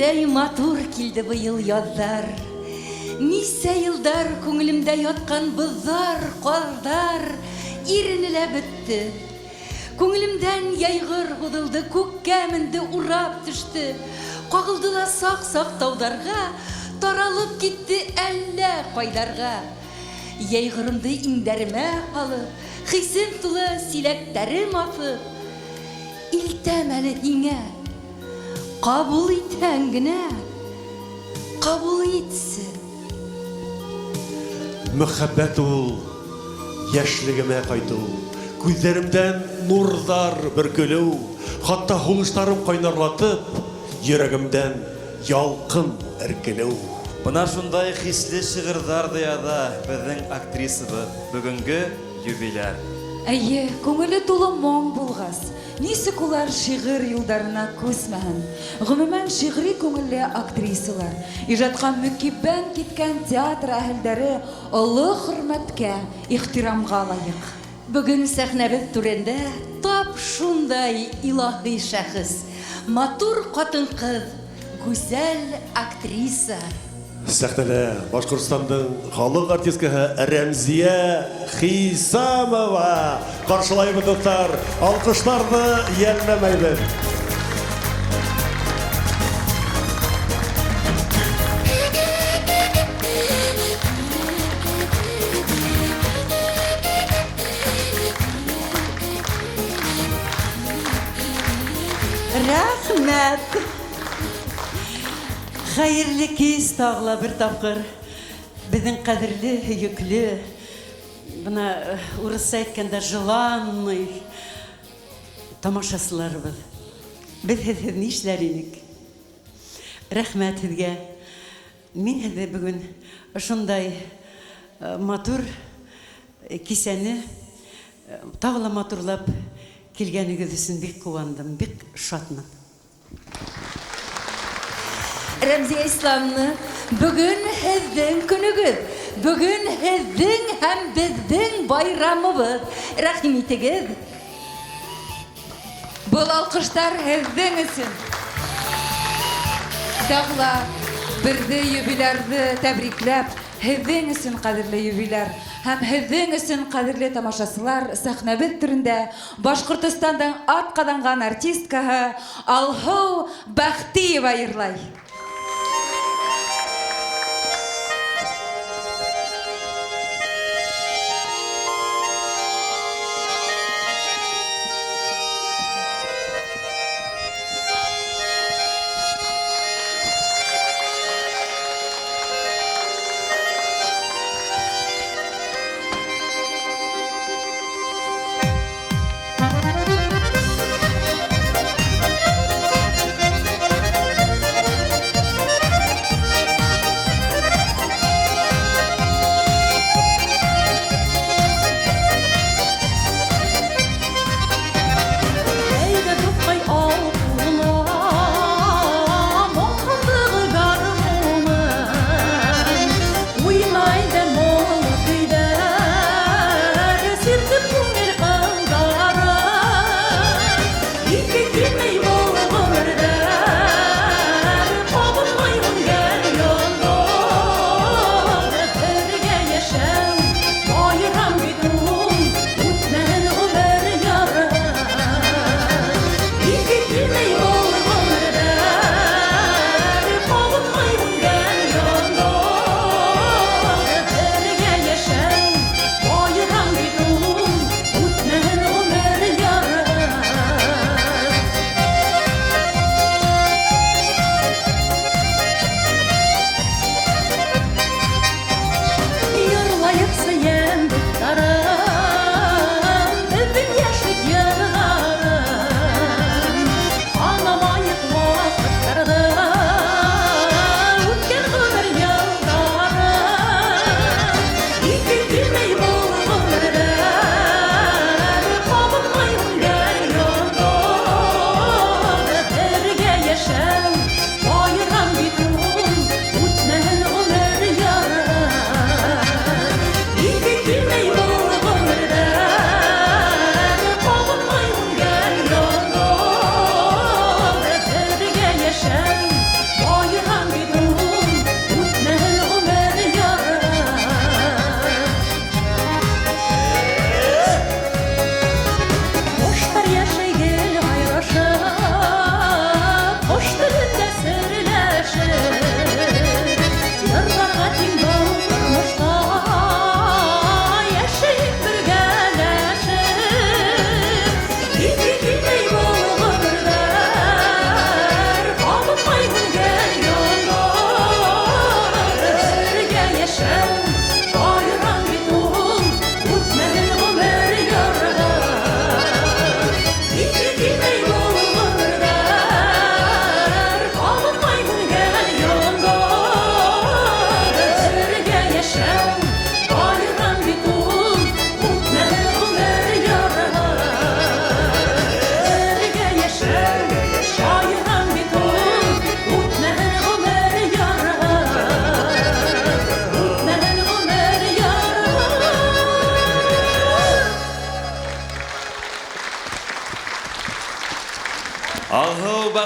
Ниндәй матур килде быйыл яҙҙар. Нисә йылдар күңелемдә ятҡан боҙҙар, ҡарҙар ирене лә бөттө. Күңелемдән йәйғор һуҙылды, күккә менде, урап төштө. Ҡағылды ла саҡ-саҡ тауҙарға, таралып китте әллә ҡайҙарға. Йәйғорымды иңдәремә һалып, хисем тулы силәктәрем аҫып, илтәм әле һиңә. Ҡабул итһәң генә, ҡабул итсе. Мөхәббәт ул йәшлегемә ҡайтыу, күҙҙәремдән нурҙар бөркөлөү, хатта һулыштарым ҡайнарлатып, йөрәгемдән ялҡын эркелеү. Бына шундай хисле шиғырҙар ҙа яҙа беҙҙең актрисабыҙ, бөгөнгө юбиляр. Эйе, күңеле тулы моң булғас, нисек улар шиғыр юлдарына күсмәһен? Ғөмүмән, шиғри күңелле актрисалар, ижадҡа мөкиббән киткән театр әһелдәре оло хөрмәткә, ихтирамға лайыҡ. Бөгөн сәхнәбеҙ түрендә тап шундай илаһи шәхес, матур ҡатын-ҡыҙ, гүзәл актриса. Сәхнәлә Башҡортостандың халыҡ артисткаһы Рәмзиә Хисамова. Ҡаршылайбыҙ, дуҫтар, алҡыштарҙы йәлләмәйбеҙ. Рәхмәт. Хәйерле кис тағы ла бер тапҡыр. Беҙҙең ҡәҙерле, һөйөклө, бына урыҫса әйткәндә желанный тамашасыларыбыҙ. Беҙ һеҙһеҙ нишләр инек? Рәхмәт һеҙгә. Мин һеҙҙе бөгөн ошондай матур кисәне тағы ла матурлап килгәнегеҙ өсөн бик ҡыуандым, бик шатмын. Рәмзиә Исламовна, бөгөн һеҙҙең көнөгөҙ, бөгөн һеҙҙең һәм беҙҙең байрамыбыҙ. Рәхим итегеҙ. Был алҡыштар һеҙҙең өсөн. Тағы ла берҙе юбилярҙы тәбрикләп, һеҙҙең өсөн ҡәҙерле юбиляр һәм һеҙҙең өсөн ҡәҙерле тамашасылар, сәхнәбеҙ түрендә Башҡортостандың атҡаҙанған артисткаһы Алһыу Бәхтиева йырлай.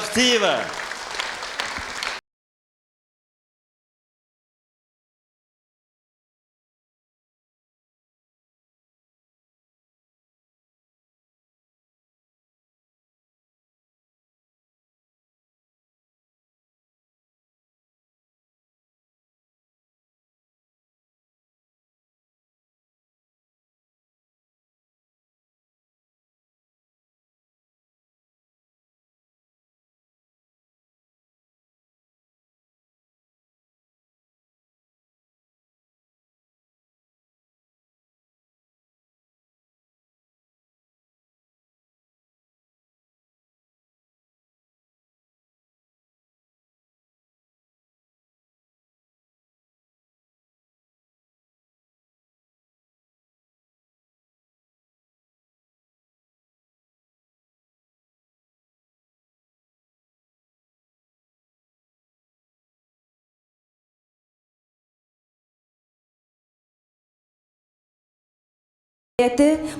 Бахтиева.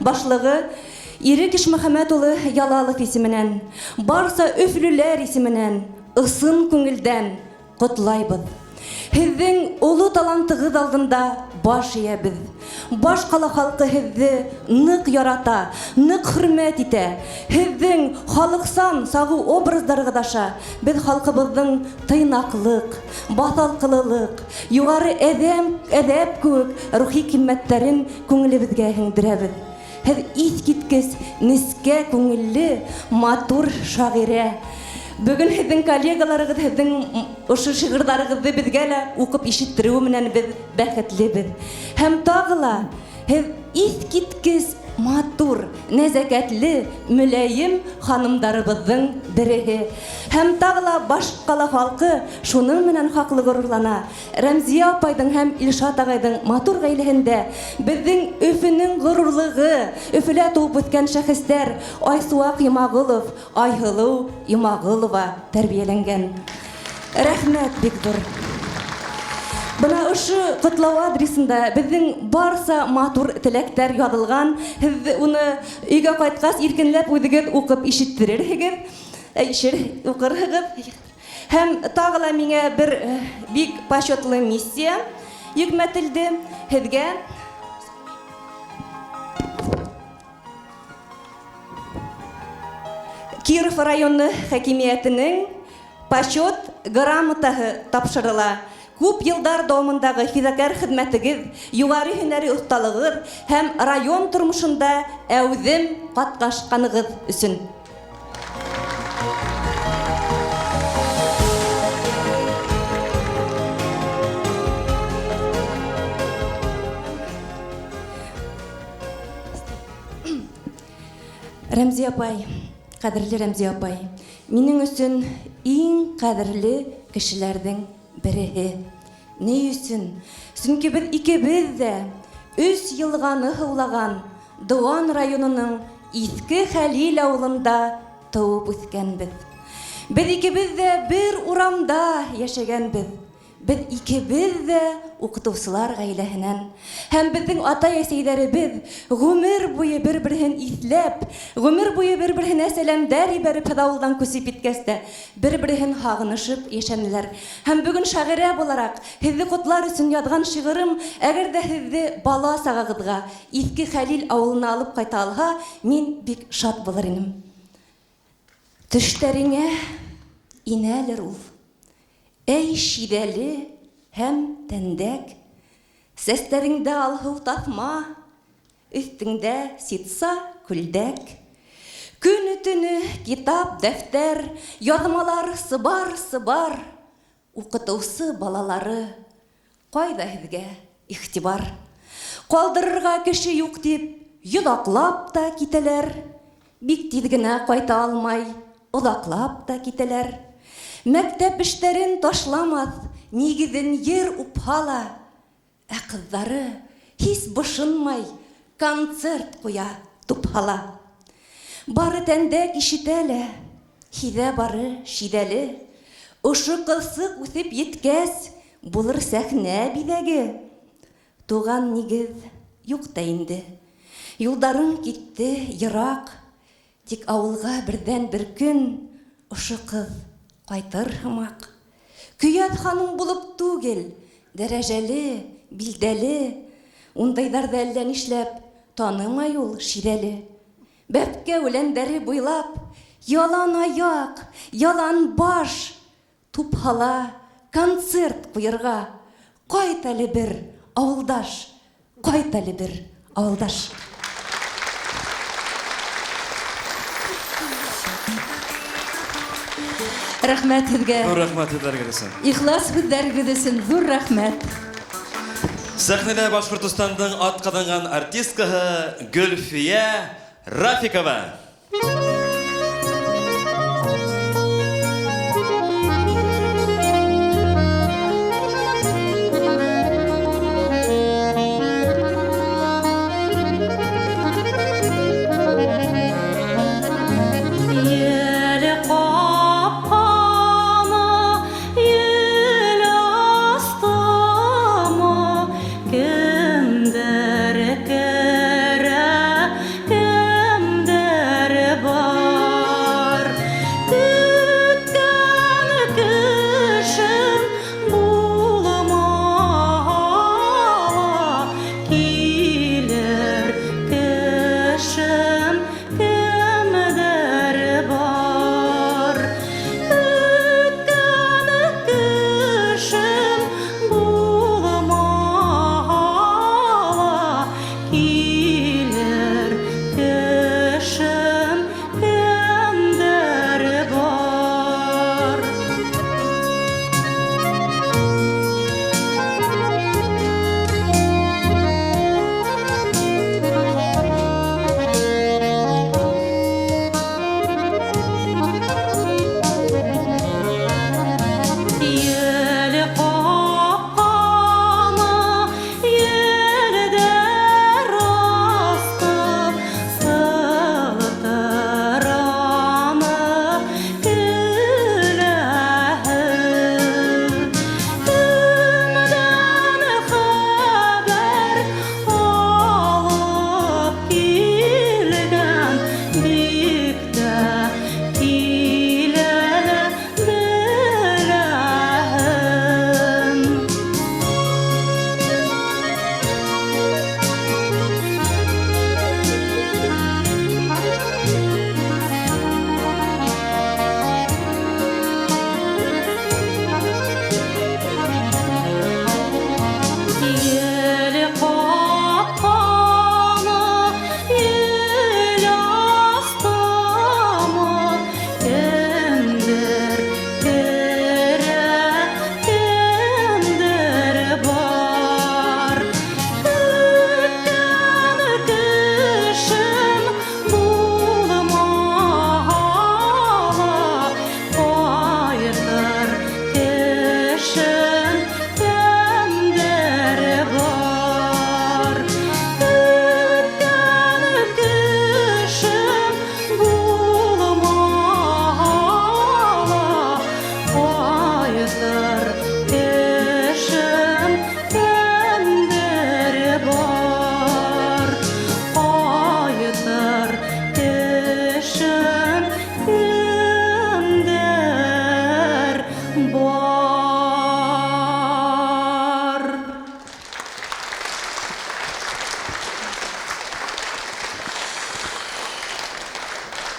Башлығы Ирек Ишмөхәмәт улы Ялалов исеменән, барса өфлөләр исеменән, ысын күңелдән ҡотлайбыҙ. Һеҙҙең оло талантығыҙ алдында баш эйәбеҙ. Баш ҡала халҡы һеҙҙе ныҡ ярата, ныҡ хөрмәт итә. Һеҙҙең халыҡсан сағыу образдарығыҙ аша беҙ халҡыбыҙҙың тыйнаҡлыҡ, баҫалҡылылыҡ, юғары әҙәм, әҙәп кеүек рухи ҡиммәттәрен күңелебеҙгә һеңдерәбеҙ. Һеҙ иҫ киткес, нескә күңелле, матур шағирә. Бөгөн һеҙҙең коллегаларығыҙ һеҙҙең ошо шиғырҙарығыҙҙы беҙгә лә уҡып ишеттереүе менән беҙ бәхетлебеҙ. Һәм тағы ла һеҙ иҫ киткес матур, нәзәкәтле, мөләйем ханымдарыбыҙҙың береһе. Һәм тағы ла баш ҡала халҡы шуның менән хаҡлы ғорурлана. Рәмзиә апайҙың һәм Илшат ағайҙың матур ғаиләһендә беҙҙең Өфөнөң ғорурлығы, Өфөлә тыуып үҫкән шәхестәр Айсыуаҡ Йомағолов, Айһылыу Йомағолова тәрбиәләнгән. Рәхмәт бик ҙур. Бына ошо ҡотлау адресында беҙҙең барса матур теләктәр яҙылған. Һеҙ уны өйгә ҡайтҡас иркенләп үҙегеҙ уҡып ишеттерерһегеҙ, уҡырһығыҙ. Һәм тағы ла миңә бер бик почетлы миссия йөкмәтелде. Һеҙгә Киров районы хакимиәтенең почет грамотаһы тапшырыла. Күп йылдар дауамындағы фиҙакәр хеҙмәтегеҙ, юғары һөнәри оҫталығыҙ һәм район тормошонда әүҙем ҡатнашҡанығыҙ өсөн. Рәмзиә апай, ҡәҙерле Рәмзиә апай, минең өсөн иң ҡәҙерле кешеләрҙең береһе. Ни өсөн? Сөнки беҙ икебеҙ ҙә 3 йылғаны һыулаған Дыуан районының Иҫке Хәлил ауылында тыуып үҫкәнбеҙ. Беҙ икебеҙ ҙә бер урамда йәшәгәнбеҙ. Беҙ икебеҙ ҙә уҡытыусылар ғаиләһенән. Һәм беҙҙең атай-әсәйҙәребеҙ ғүмер буйы бер-береһен иҫләп, ғүмер буйы бер-береһенә сәләмдәр ебәреп, һеҙ ауылдан күсеп киткәс тә бер-береһен һағынышып йәшәнеләр. Һәм бөгөн шағирә булараҡ һеҙҙе ҡотлар өсөн яҙған шиғырым, әгәр ҙә һеҙҙе бала сағығыҙға Иҫке Хәлил ауылына алып ҡайта алһа, мин бик шат булыр инем. Төштәреңә инәлер ул. Әй шиҙәле һәм тәндәк, сәстәреңдә алһыу таҫма, өҫтөңдә ситса күлдәк. Көнө-төнө китап, дәфтәр, яҙмалар сыбар-сыбар, уҡытыусы балалары, ҡайҙа һеҙгә иғтибар? Ҡалдырырға кеше юҡ тип, йоҙаҡлап та китәләр, бик тиҙ генә ҡайта алмай, оҙаҡлап та китәләр. Мәктәп эштәрен ташламаҫ, нигеҙен ер упһа ла, ә ҡыҙҙары һис бошонмай, концерт ҡуя тупһала. Бары тәндәк ишетә лә, һиҙә бары шиҙәле. Ошо ҡылсыҡ үҫеп еткәс, булыр сәхнә биҙәге. Туған нигеҙ юҡ та инде. Юлдарың китте йыраҡ, тик ауылға берҙән-бер көн Ошо ҡыҙ ҡайтыр һымаҡ. Көйәт ханым булып түгел, дәрәжәле, билдәле. Ундайҙарҙы әллә нишләп танымай ул Шиҙәле. Бәпкә үләндәре буйлап, ялан аяҡ, ялан баш, тупһала концерт ҡуйырға. Ҡайт әле бер, ауылдаш, ҡайт әле бер, ауылдаш. Рәхмәт һеҙгә. Ҙур рәхмәт һүҙҙәрегеҙ өсөн. Ихлас һүҙҙәрегеҙ өсөн ҙур рәхмәт. Сәхнәдә Башҡортостандың атҡаҙанған артисткаһы Гөлфиә Рафикова.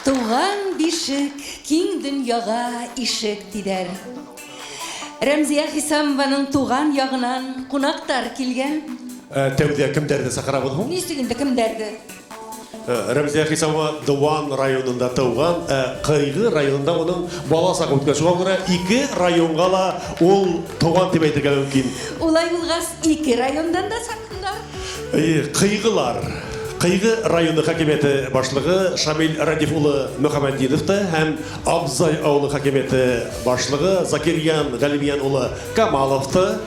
Туған бишек, киң дөньяға ишек тиҙәр. Рәмзиә Хисамованың туған яғынан ҡунаҡтар килгән. Тәүҙә кемдәрҙе саҡырабыҙ һуң? Нисек инде кемдәрҙе? Рәмзиә Хисамова Дыуан районында тыуған, Ҡыйғы районында уның бала сағы үткән. Шуға күрә ике районға ла ул тыуған тип әйтергә мөмкин. Улай булғас, ике райондан да саҡырҙылар. Ҡыйғылар. Ҡыйғы районы хакимиәте башлығы Шамил Радиф улы Мөхәммәтдинов та һәм Абзай ауылы хакимиәте башлығы Закирьян Ғәлимйән улы Камалов та.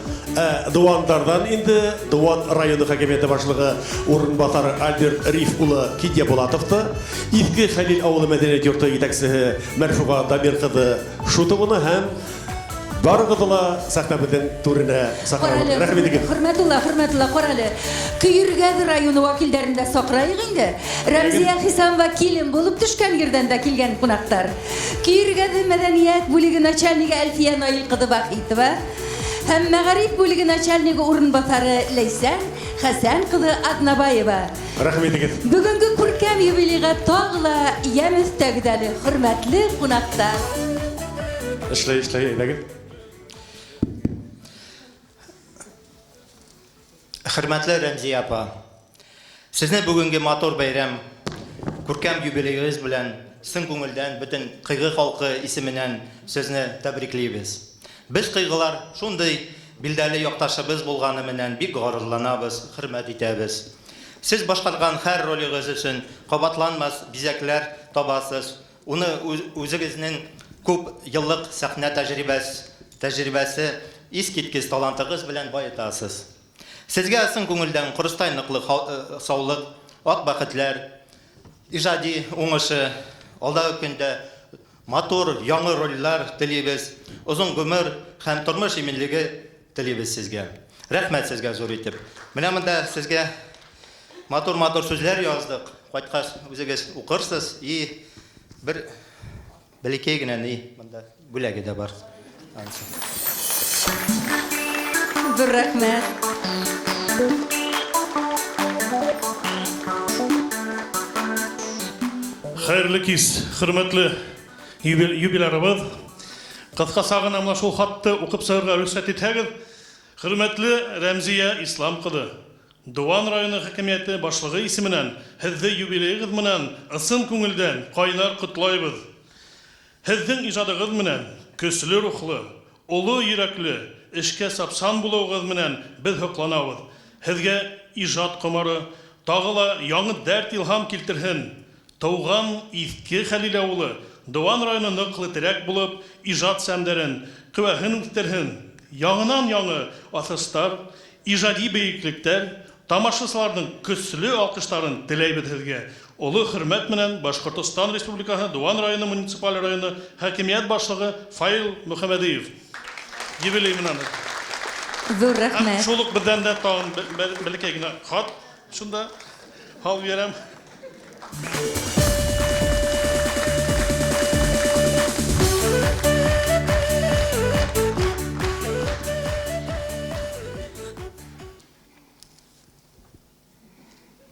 Дыуандарҙан инде Дыуан районы хакимиәте башлығы урынбаҫары Альберт Риф улы Кинйәбулатов та, Иҫке Хәлил ауылы мәҙәниәт йорто етәксеһе Мәрфуға Дамир ҡыҙы Шутованы һәм Барыгызны ла сәхнәбезнең түренә чакырабыз. Рәхим итегез. Хөрмәтулла, Хөрмәтулла, карале. Көйргәз районы вәкилләрен дә сакрайык инде. Рәмзия Хисамова килен булып төшкән ердән дә килгән кунаклар. Көйргәз мәдәният бүлеге начальнигы Әлфия Наил кызы Вахитова һәм мәгариф бүлеге начальнигы урынбасары Ләйсән Хәсән кызы Азнабаева. Рәхим итегез. Бүгенге күркәм юбилейга тагы ла ямь өстәгез әле, хөрмәтле кунаклар. Эшләй, эшләй, әйдәгез. Хөрмәтле Рәмзия апа, сезне бүгенге матур бәйрәм, күркәм юбилеегыз белән чын күңелдән бөтен Кыйгы халкы исеменнән сезне тәбриклибез. Без кыйгылар шундый билдәле якташыбыз булганы менән бик горурланабыз, хөрмәт итәбез. Сез башкарган һәр ролегыз өчен кабатланмас бизәкләр табасыз, уны үзегезнең күп еллык сәхнә тәҗрибәсе, искиткеч талантыгыз белән баетасыз. Сезгә ысын күңелдән корыстай ныклы саулык, ак бәхетләр, иҗади уңышы, алдагы көндә матур, яңы рольләр телибез, озын гомер һәм тормыш иминлеге телибез сезгә. Рәхмәт сезгә зур итеп. Менә монда сезгә матур-матур сүзләр яздык. Кайткач үзегез укырсыз и бер бәләкәй генә ни монда бүләге дә бар. Зур рәхмәт. Хәерле кис, хөрмәтле юбилярыбыз. Кыскача гына менә шул хатты укып чыгарга рөхсәт итһәгез, хөрмәтле Рәмзия Ислам кызы, Дуван районы хакимияте башлыгы исеменнән һеҙҙе юбилейығыҙ менән ысын күңелдән ҡайнар ҡотлайбыҙ. Һеҙҙең ижадығыҙ менән көслө рухлы, оло йөрәкле, эшкә сапсан булыуығыҙ менән беҙ һоҡланабыҙ. Һеҙгә ижад ҡомары тағы ла яңы дәрт илһам килтерһен. Тыуған Иҫке Хәлил ауылы Дыуан районы ныҡлы терәк булып, ижад сәмдәрен, ҡеүәһен үҫтерһен. Яңынан яңы асыштар, ижади бейеклектәр, тамашасыларҙың көслө алҡыштарын теләйбеҙ һеҙгә. Оло хөрмәт менән Башҡортостан Республикаһы Дыуан районы муниципаль районы хакимиәт башлығы Фаил Мөхәмәдиев. Юбилей менән. Зур рәхмәт. Шул уҡ беҙҙән дә тағын бәләкәй генә хат шунда һалып бирәм.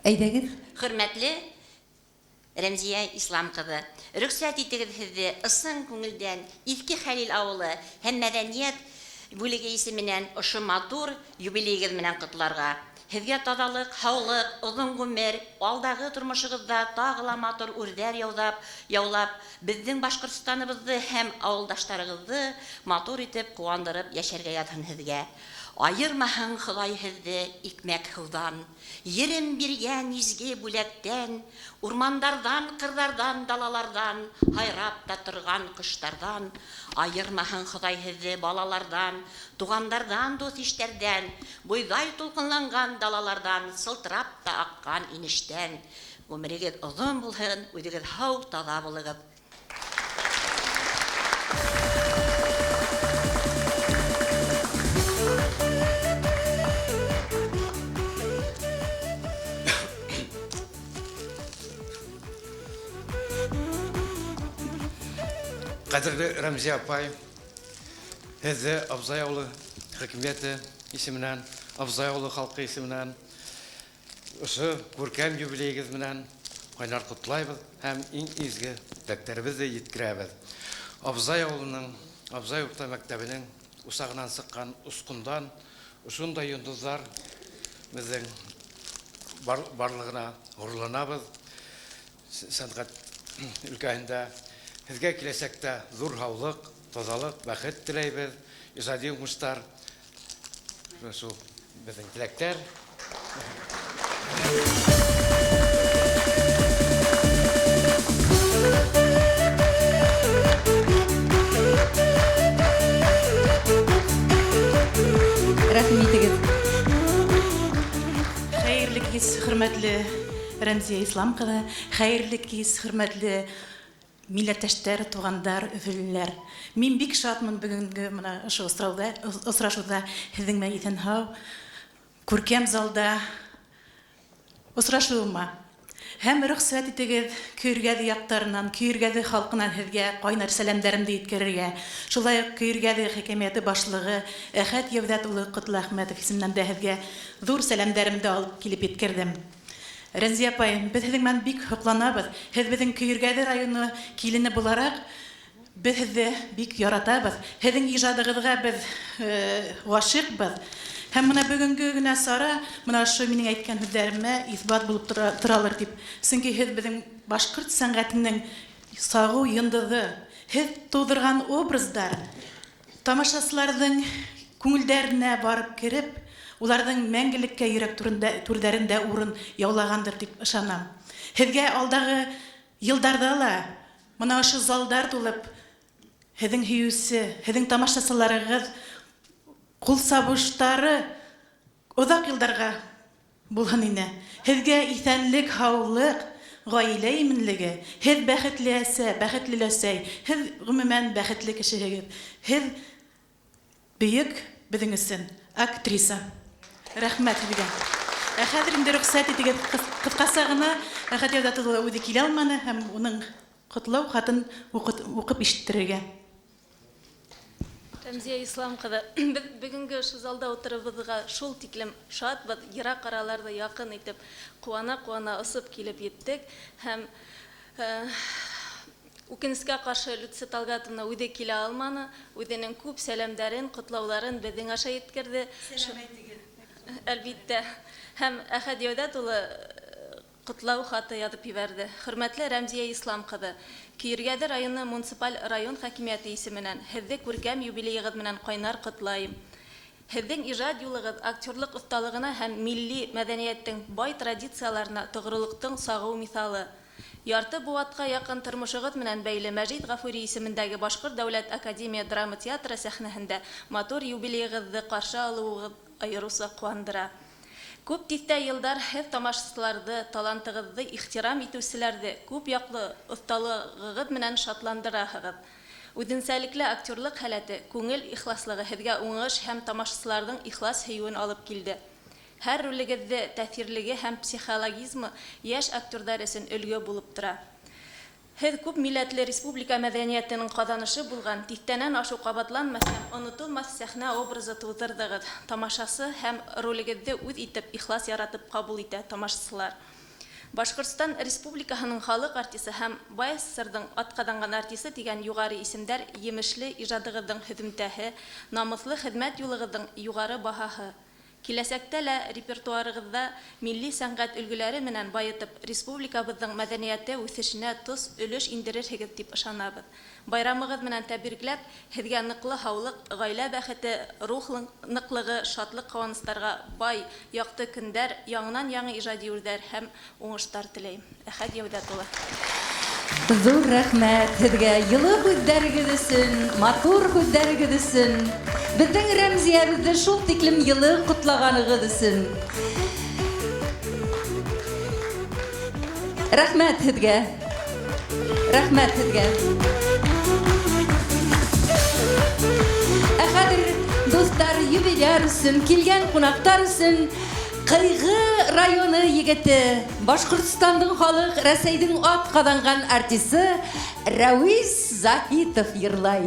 Әйҙәгеҙ. Хөрмәтле Рәмзиә Ислам ҡыҙы, рөхсәт итегеҙ һеҙҙе ысын күңелдән Иҫке Хәлил ауылы һәм мәҙәниәт бүлеге исеменән ошо матур юбилейығыҙ менән ҡотларға. Һеҙгә таҙалыҡ, һаулыҡ, оҙон ғүмер, алдағы тормошоғоҙҙа тағы ла матур үрҙәр яулап, беҙҙең Башҡортостаныбыҙҙы һәм ауылдаштарығыҙҙы матур итеп ҡыуандырып йәшәргә яҙһын һеҙгә. Айырмаһын Хоҙай һеҙҙе икмәк һыуҙан, ерем биргән изге бүләктән, урмандарҙан, ҡырҙарҙан, далаларҙан, һайрап та торған ҡоштарҙан, айырмаһын Хоҙай һеҙҙе балаларҙан, туғандарҙан, дуҫ-иштәрҙән, буйҙай тулҡынланған далаларҙан, сылтырап та аҡҡан инештән. Ғүмерегеҙ оҙон булһын, үҙегеҙ һау, таҙа булығыҙ. Ҡәҙерле Рәмзиә апай, һеҙҙе Абзай ауылы хакимиәте исеменән, Абзай ауылы халҡы исеменән ошо күркәм юбилейығыҙ менән ҡайнар ҡотлайбыҙ һәм иң изге теләктәребеҙҙе еткерәбеҙ. Абзай ауылының, Абзай урта мәктәбенең усағынан сыҡҡан осҡондан ошондай йондоҙҙар беҙҙең барлығына ғорурланабыҙ. Сәнғәт өлкәһендә һеҙгә киләсәктә ҙур һаулыҡ, таҙалыҡ, бәхет теләйбеҙ, ижади уңыштар. Шул беҙҙең теләктәр. Рәхим итегеҙ. Хәйерле кис, хөрмәтле Рәмзиә Ислам ҡыҙы, хәйерле кис, хөрмәтле Милләттәштәр, туғандар, өфөлөләр. Мин бик шатмын бөгөнгө мына ошо осрашыуҙа һеҙҙең менән иҫән-һау күркәм залда осрашыуыма. Һәм рөхсәт итегеҙ Көйөргәҙе яҡтарынан, Көйөргәҙе халҡынан һеҙгә ҡайнар сәләмдәремде еткерергә. Шулай уҡ Көйөргәҙе хакимиәте башлығы Әхәт Йәүҙәт улы Ҡотлоәхмәтов исеменән дә һеҙгә ҙур сәләмдәремде алып килеп еткерҙем. Рәмзиә апай, беҙ һеҙҙең менән бик һоҡланабыҙ. Һеҙ беҙҙең Көйөргәҙе районы килене булараҡ, беҙ һеҙҙе бик яратабыҙ. Һеҙҙең ижадығыҙға беҙ ғашиҡбыҙ. Һәм мына бөгөнгө генә сара, мына ошо минең әйткән һүҙҙәремә иҫбат булып торалыр тип. Сөнки һеҙ беҙҙең башҡорт сәнғәтенең сағыу йондоҙо. Һеҙ тыуҙырған образдар тамашасыларҙың күңелдәренә барып кереп, уларҙың мәңгелеккә йөрәк түрҙәрендә урын яулағандыр тип ышанам. Һеҙгә алдағы йылдарҙа ла мына ошо залдар тулып, һеҙҙең һөйөүсе, һеҙҙең тамашасыларығыҙ ҡул сабыштары оҙаҡ йылдарға булһын ине. Һеҙгә иҫәнлек, һаулыҡ, ғаилә именлеге, һеҙ бәхетле әсә, бәхетле өләсәй, һеҙ ғөмүмән бәхетле кешеһегеҙ. Һеҙ бөйөк беҙҙең өсөн актриса. Рәхмәт һеҙгә. Ә хәҙер инде рөхсәт итегеҙ, ҡыҫҡаса ғына Әхәт Йәүҙәт улы үҙе килә алманы һәм уның ҡотлау хатын уҡып ишеттерергә. Рәмзиә Ислам ҡыҙы, беҙ бөгөнгө ошо залда ултырыуыбыҙға шул тиклем шатбыҙ, йыраҡ араларҙы яҡын итеп, ҡыуана-ҡыуана осоп килеп еттек. Һәм үкенескә ҡаршы Люция Талгатовна үҙе килә алманы, үҙенең күп сәләмдәрен, ҡотлауҙарын беҙҙең аша еткерҙе. Сәләм әйтегеҙ. Әлбиттә. Һәм Әхәт Йәүҙәт улы ҡотлау хаты яҙып ебәрҙе. Хөрмәтле Рәмзиә Ислам ҡыҙы, Көйөргәҙе районы муниципаль район хакимиәте исеменән һеҙҙе күркәм юбилейығыҙ менән ҡайнар ҡотлайым. Һеҙҙең ижад юлығыҙ актерлыҡ оҫталығына һәм милли мәҙәниәттең бай традицияларына тоғролоҡтоң сағыу миҫалы. Ярты быуатҡа яҡын тормошоғоҙ менән бәйле Мәжит Ғафури исемендәге Башҡорт дәүләт академия драма театры сәхнәһендә матур юбилейығыҙҙы ҡаршы алыуығыҙ айырыуса ҡыуандыра. Күп тиҫтә йылдар һеҙ тамашасыларҙы, талантығыҙҙы ихтирам итеүселәрҙе күп яҡлы оҫталығығыҙ менән шатландыраһығыҙ. Үҙенсәлекле актерлыҡ һәләте, күңел ихласлығы һеҙгә уңыш һәм тамашасыларҙың ихлас һөйөүен алып килде. Һәр ролегеҙҙе тәьҫирлеге һәм психологизмы йәш актерҙар өсөн өлгө булып тора. Һеҙ күп милләтле республика мәҙәниәтенең ҡаҙанышы булған тиҫтәнән ашыу ҡабатланмаҫ һәм онотолмаҫ сәхнә образы тыуҙырҙығыҙ. Тамашасы һәм ролегеҙҙе үҙ итеп, ихлас яратып ҡабул итә тамашасылар. Башҡортостан Республикаһының халыҡ артисы һәм БАССР-ҙың атҡаҙанған артисы тигән юғары исемдәр емешле ижадығыҙҙың һөҙөмтәһе, намыҫлы хеҙмәт юлығыҙҙың юғары баһаһы. Киләсәктә лә репертуарығыҙҙа милли сәнғәт өлгөләре менән байытып, республикабыҙҙың мәҙәниәте үҫешенә тос өлөш индерерһегеҙ тип ышанабыҙ. Байрамығыҙ менән тәбрикләп, һеҙгә ныҡлы һаулыҡ, ғаилә бәхете, рух ныҡлығы, шатлыҡ ҡыуаныстарға бай, яҡты көндәр, яңынан-яңы ижади үрҙәр һәм уңыштар теләйем. Әхәт Йәүҙәт улы. Ҙур рәхмәт һеҙгә йылы һүҙҙәрегеҙ өсөн, матур һүҙҙәрегеҙ өсөн, беҙҙең Рәмзиәбеҙҙе шул тиклем йылы ҡотлағанығыҙ өсөн. Рәхмәт һеҙгә. Рәхмәт һеҙгә. Ә хәҙер, дуҫтар, юбиляр өсөн, килгән ҡунаҡтар өсөн Ҡыйғы районы егете, Башҡортостандың халыҡ, Рәсәйҙең атҡаҙанған артисы Рәүис Заһитов йырлай.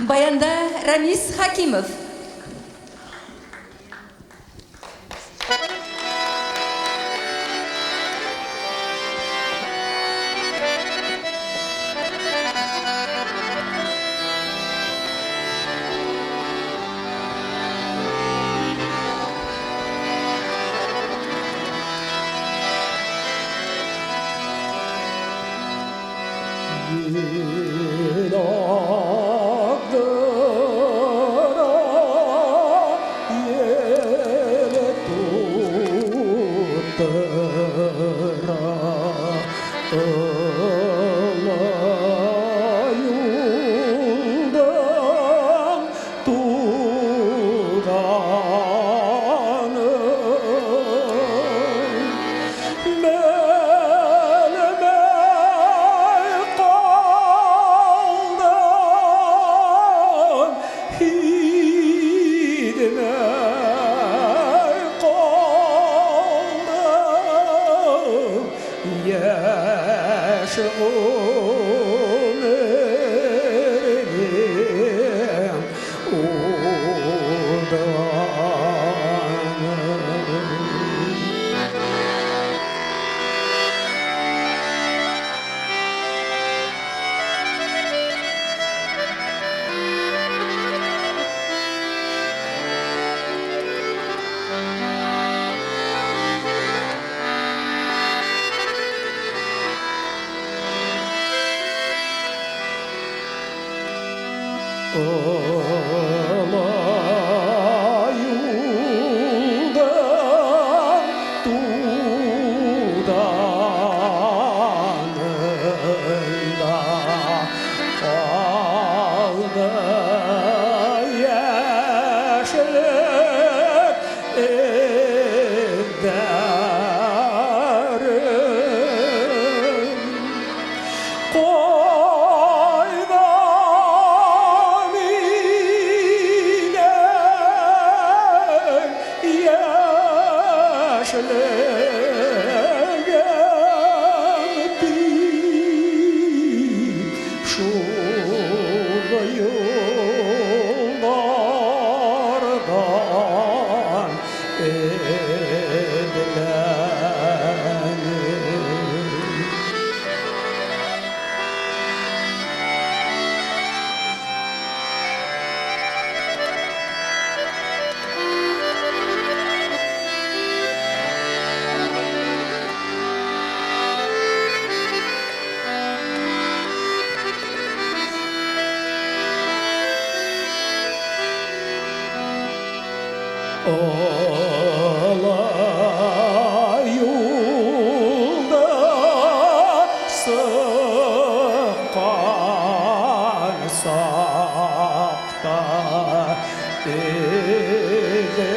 Баянда Рәмис Хәкимов. Günahdır. Яшьлегем дип, шул юллардан эҙләнеп. Олы юлды сыҡҡан саҡта өҙөлдө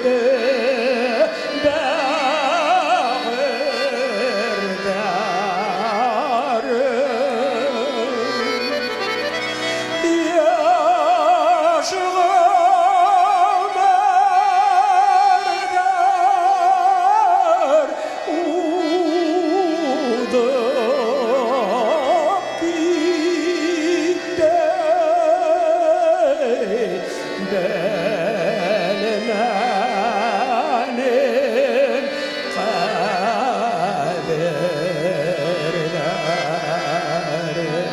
бәғерҙәрем. Йәш ғүмерҙәр уҙып китте, белмәнем ҡәҙерҙәрен. Белмәнем ҡәҙерҙәрен.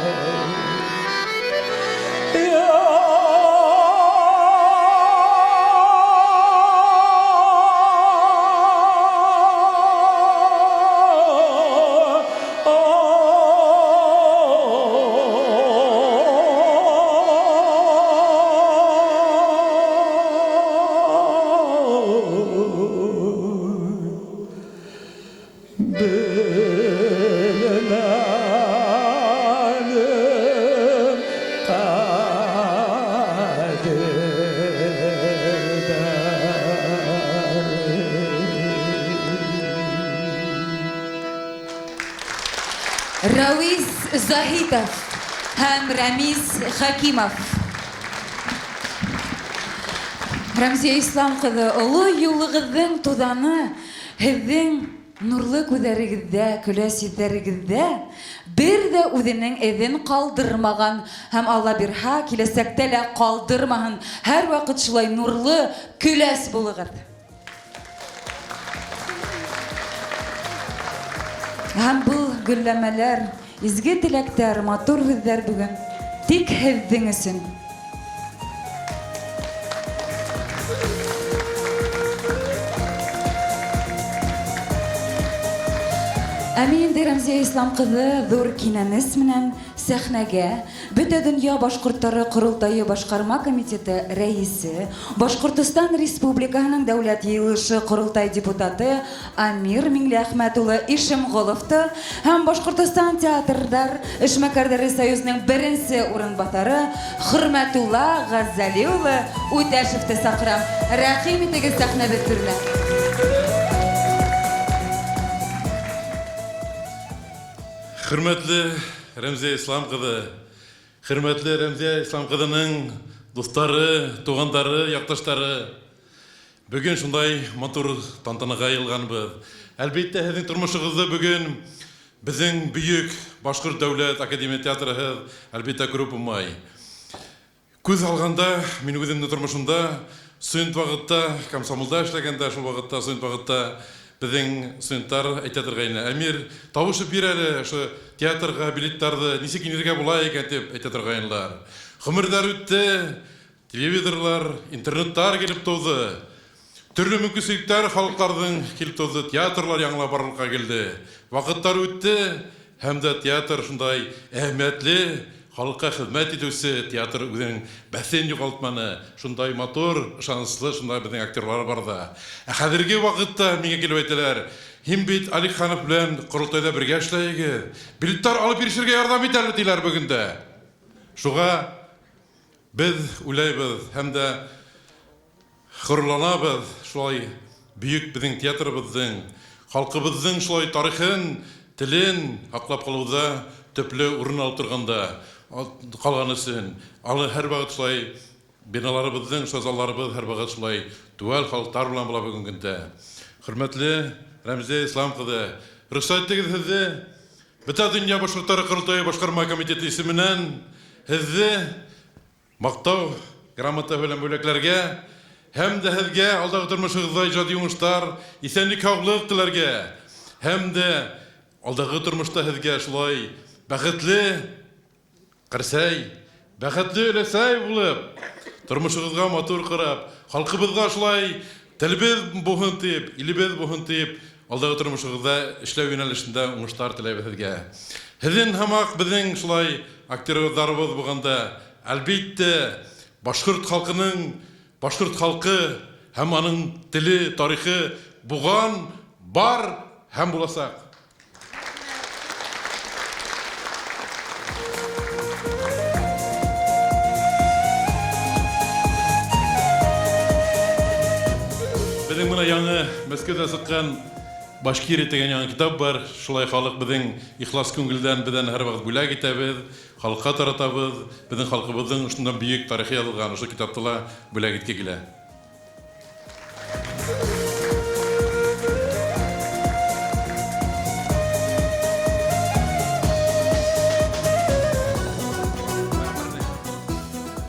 Рәвис Заһитов һәм Рәмис Хәкимов. Рәмзиә Ислам ҡыҙы, оло юлығыҙҙың туҙаны һеҙҙең нурлы күҙҙәрегеҙҙә, көләс йөҙҙәрегеҙҙә бер ҙә үҙенең эҙен ҡалдырмаған һәм Алла бирһә, киләсәктә лә ҡалдырмаһын. Һәр ваҡыт шулай нурлы, көләс булығыҙ. Һәм был гөлләмәләр, изге теләктәр, матур һүҙҙәр бөгөн тик һеҙҙең өсөн. Ә мин инде Рәмзиә Ислам ҡыҙы ҙур кинәнес менән сәхнәгә Бөтә донъя башҡорттары ҡоролтайы башҡарма комитеты рәйесе, Башҡортостан Республикаһының Дәүләт Йыйылышы Ҡоролтай депутаты Амир Миңлеәхмәт улы Ишемғоловты һәм Башҡортостан театрҙар эшмәкәрҙәре союзының беренсе урынбаҫары Хөрмәтулла Ғәзәли улы Үтәшевте саҡырам. Рәхим итегеҙ сәхнәбеҙ түренә. Хөрмәтле Рәмзиә Ислам ҡыҙы, хөрмәтле Рәмзиә Ислам ҡыҙының дуҫтары, туғандары, яҡташтары. Бөгөн шундай матур тантанаға йыйылғанбыҙ. Әлбиттә, һеҙҙең тормошоғоҙҙо бөгөн беҙҙең бөйөк Башҡорт дәүләт академия театрыһыҙ, әлбиттә, күреп булмай. Күҙ алғанда, мин үҙемдең тормошомда студент ваҡытта, комсомолда эшләгәндә, шул ваҡытта, студент ваҡытта беҙҙең студенттар әйтә торғайны: Әмир, табышып бир әле ошо театрға билеттарҙы, нисек инергә була икән, тип әйтә торғайнылар. Ғүмерҙәр үтте, телевизорлар, интернеттар килеп тыуҙы. Төрлө мөмкинселектәр халыҡтарҙың килеп тыуҙы, театрлар яңыла барлыҡҡа килде. Ваҡыттар үтте, һәм дә театр шундай әһәмиәтле, халыҡҡа хеҙмәт итеүсе театр үҙенең бәҫен юғалтманы. Шундай матур, ышаныслы, шундай беҙҙең актерлар бар ҙа. Ә хәҙерге ваҡытта миңә килеп әйтәләр: "Һин бит Алиханов белән ҡоролтайҙа бергә эшләйһегеҙ. Билеттар алып бирешергә ярҙам ит әле", тиләр бөгөн дә. Шуға беҙ уйлайбыҙ һәм дә ғорурланабыҙ шулай бөйөк беҙҙең театрыбыҙҙың, халҡыбыҙҙың шулай тарихын, телен һаҡлап ҡалыуҙа төплө урын алып торғанда ҡалған өсөн. Алы һәр ваҡыт шулай биналарыбыҙҙың, шул залларыбыҙ һәр ваҡыт шулай теүәл халыҡтар менән була бөгөнгө көндә. Хөрмәтле Рәмзия Ислам кызы, рөхсәт итегез һеҙҙе Бөтә дөнья башҡорттары ҡоролтайы башҡарма комитеты исеменән һеҙҙе Мактау грамотаһы белән бүләкләргә һәм дә һеҙгә алдағы тормошоғоҙҙа ижади уңыштар, иҫәнлек-һаулыҡ теләргә һәм дә алдағы тормошта һеҙгә шулай бәхетле ҡәрсәй, бәхетле өләсәй булып, тормошоғоҙға матур ҡарап, халҡыбыҙға шулай телебеҙ булһын тип, илебеҙ булһын тип, алдағы тормошоғоҙҙа эшләү йүнәлешендә уңыштар теләйбеҙ һеҙгә. Һеҙҙең һымаҡ беҙҙең шулай актерҙарыбыҙ булғанда, әлбиттә, башҡорт халҡының, башҡорт халҡы һәм аның теле, тарихы булған, бар һәм буласаҡ. Беҙҙең бына яңы Мәскәүҙә сыҡҡан Башкирия тигән яңы китап бар. Шулай халыҡ беҙҙең ихлас күңелдән беҙҙән һәр ваҡыт бүләк итәбеҙ, халыҡҡа таратабыҙ. Беҙҙең халҡыбыҙҙың ошондан бөйөк тарихы яҙылған ошо китапты ла бүләк итке килә.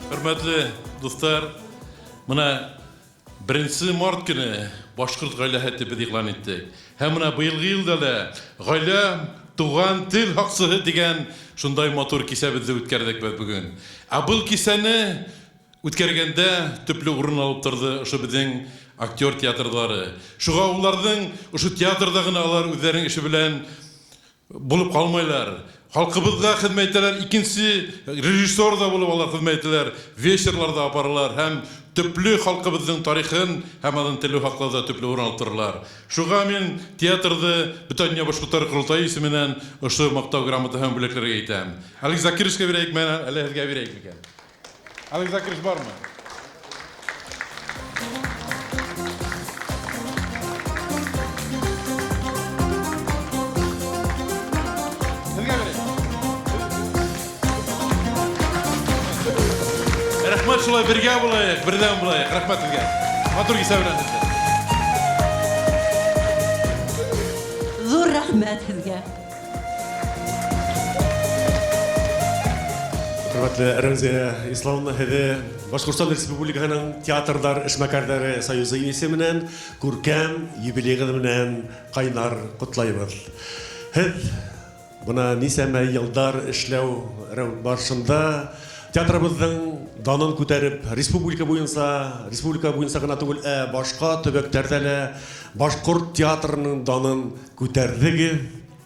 Хөрмәтле дуҫтар, бына 1 март көне башҡорт ғаиләһе тип беҙ иғлан иттек. Һәм бына быйылғы йылда ла ғаилә туған тел һаҡсыһы тигән шундай матур кисәбеҙҙе үткәрҙек беҙ бөгөн. Ә был кисәне үткәргәндә төплө урын алып торҙо ошо беҙҙең актер театрҙары. Шуға уларҙың ошо театрҙа ғына алар үҙҙәренең эше белән булып ҡалмайлар. Халҡыбыҙға хеҙмәт итәләр, икенсе режиссер ҙа булып алар хеҙмәт итәләр, вечерлар ҙа апаралар һәм төплө халҡыбыҙҙың тарихын һәм аның теле һаҡлауҙа төплө урын алып торалар. Шуға мин театрҙы Бөтә донъя башҡорттары ҡоролтайы исеменән ошо маҡтау грамотаһы һәм бүләкләргә итәм. Алекс Закировичҡа бирәйекме, әллә һеҙгә бирәйек микән? Алекс Закирович бармы? Рәхмәт, шулай бергә булайыҡ, берҙәм булайыҡ. Рәхмәт һеҙгә. Матур кисә белән һеҙгә. Ҙур рәхмәт һеҙгә. Хөрмәтле Рәмзиә Исламовна, һеҙҙе Башҡортостан Республикаһының театрҙар эшмәкәрҙәре союзы исеменән күркәм юбилейығыҙ менән ҡайнар ҡотлайбыҙ. Һеҙ бына нисәмә йылдар эшләү барышында театрыбыҙҙың данын күтәреп, республика буйынса ғына түгел, ә башҡа төбәктәрҙә лә башҡорт театрының данын күтәрҙегеҙ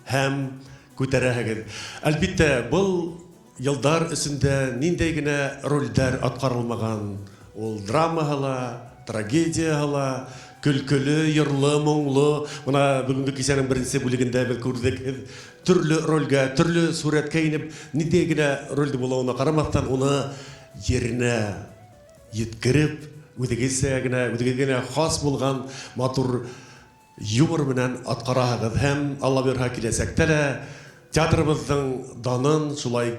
һәм күтәрәһегеҙ. Әлбиттә, был йылдар эсендә ниндәй генә ролдәр атҡарылмаған. Ул драмаһы ла, трагедияһы ла, көлкөлө, йырлы, моңло. Бына бөгөнгө кисәнең беренсе бүлегендә беҙ күрҙек, һеҙ төрлө ролгә, төрлө сүрәткә инеп, ниндәй генә ролдә булыуына ҡарамаҫтан, уны еренә еткереп, үҙегеҙсә генә, үҙегеҙгә генә хас булған матур юмор менән атҡараһығыҙ. Һәм Алла бойорһа, киләсәктә лә театрыбыҙҙың данын шулай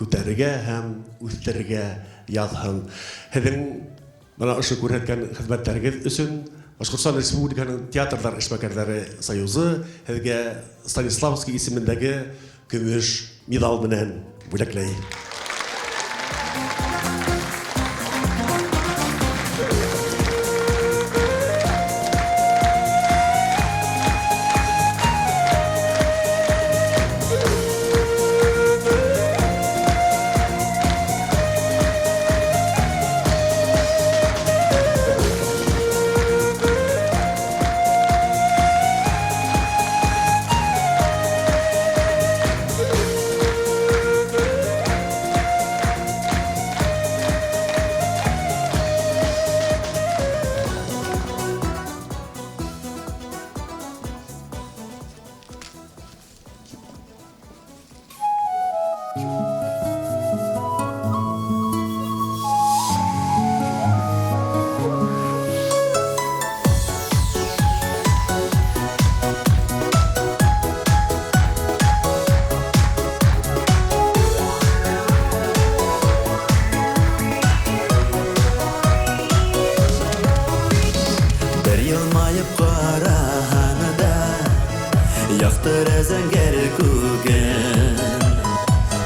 күтәрергә һәм үҫтерергә яҙһын. Һеҙҙең бына ошо күрһәткән хеҙмәттәрегеҙ өсөн Башҡортостан Республикаһының театрҙар эшмәкәрҙәре союзы һеҙгә Станиславский исемендәге көмөш миҙал менән бүләкләй. Бер йылмайып ҡара. Яҡтыра зәңгәр күген.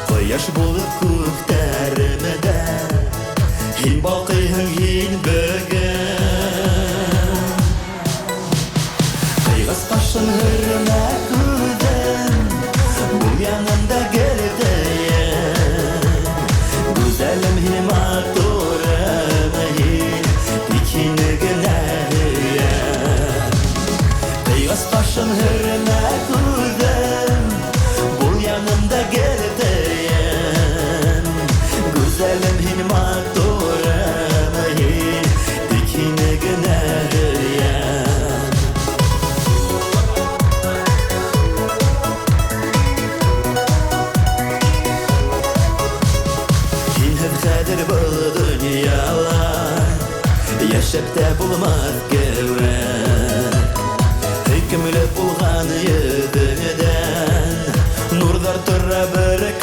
Ҡояш булып күктәремдә Һин балҡыйһың һин бөгөн. Ҡыйғас ҡашың һөрмә күҙем, Бул янымда гел тейен. Гүзәлем һин, матурым һин, Тик һине генә һөйәм. Ҡыйғас ҡашың һөрмә күҙем, Бул янымда гел тейен. Гүзәлем һин, матурым һин, Тик һине генә һөйәм. Һинһеҙ хәҙер был донъяла Йәшәп тә булмаҫ кеүек. Һөйкөмлө булған йөҙөңдән Нурҙар тора бөркөлөп.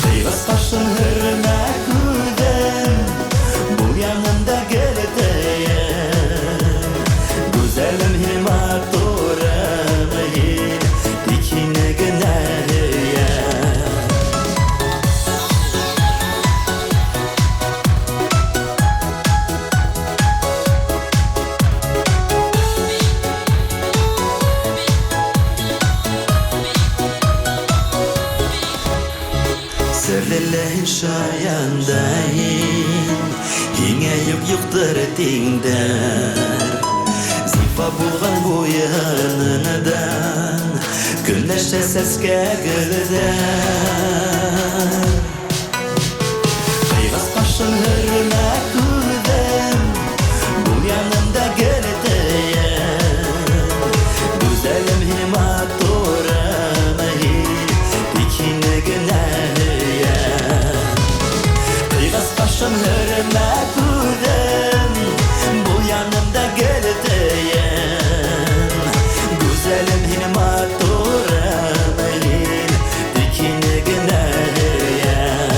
Ҡыйғас ҡашың һөрмә күҙем, Бул янымда гел тейен. Гүзәлем һин, матурым һин, Тик һине генә һөйәм. Серле һин, шаян да һин, Һиңә юҡ юҡтыр тиңдәр. Зифа булған буйынынан Көнләшә сәскә гөлдәр. Ҡыйғас ҡашың һөрмә күҙем, Бул янымда гел тейен. Гүзәлем һин, матурым һин, Тик һине генә һөйәм. Ҡыйғас ҡашың һөрмә күҙем, Бул янымда гел тейен. Гүзәлем һин, матурым һин, Тик һине генә һөйәм.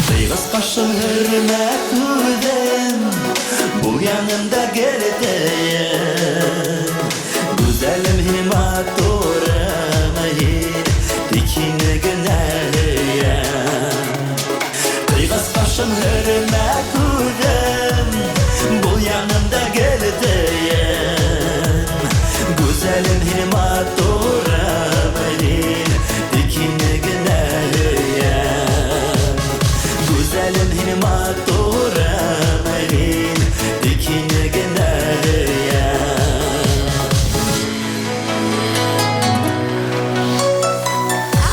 Ҡыйғас ҡашың һөрмә күҙем, Бул янымда гел тейен. Гүзәлем һин, матурым һин, Тик һине генә һөйәм. Ҡыйғас ҡашың һөрмә күҙем, Бул янымда гел тейен. Гүзәлем һин, матурым һин, Тик һине генә һөйәм. Гүзәлем һин, матурым һин, Тик һине генә һөйәм.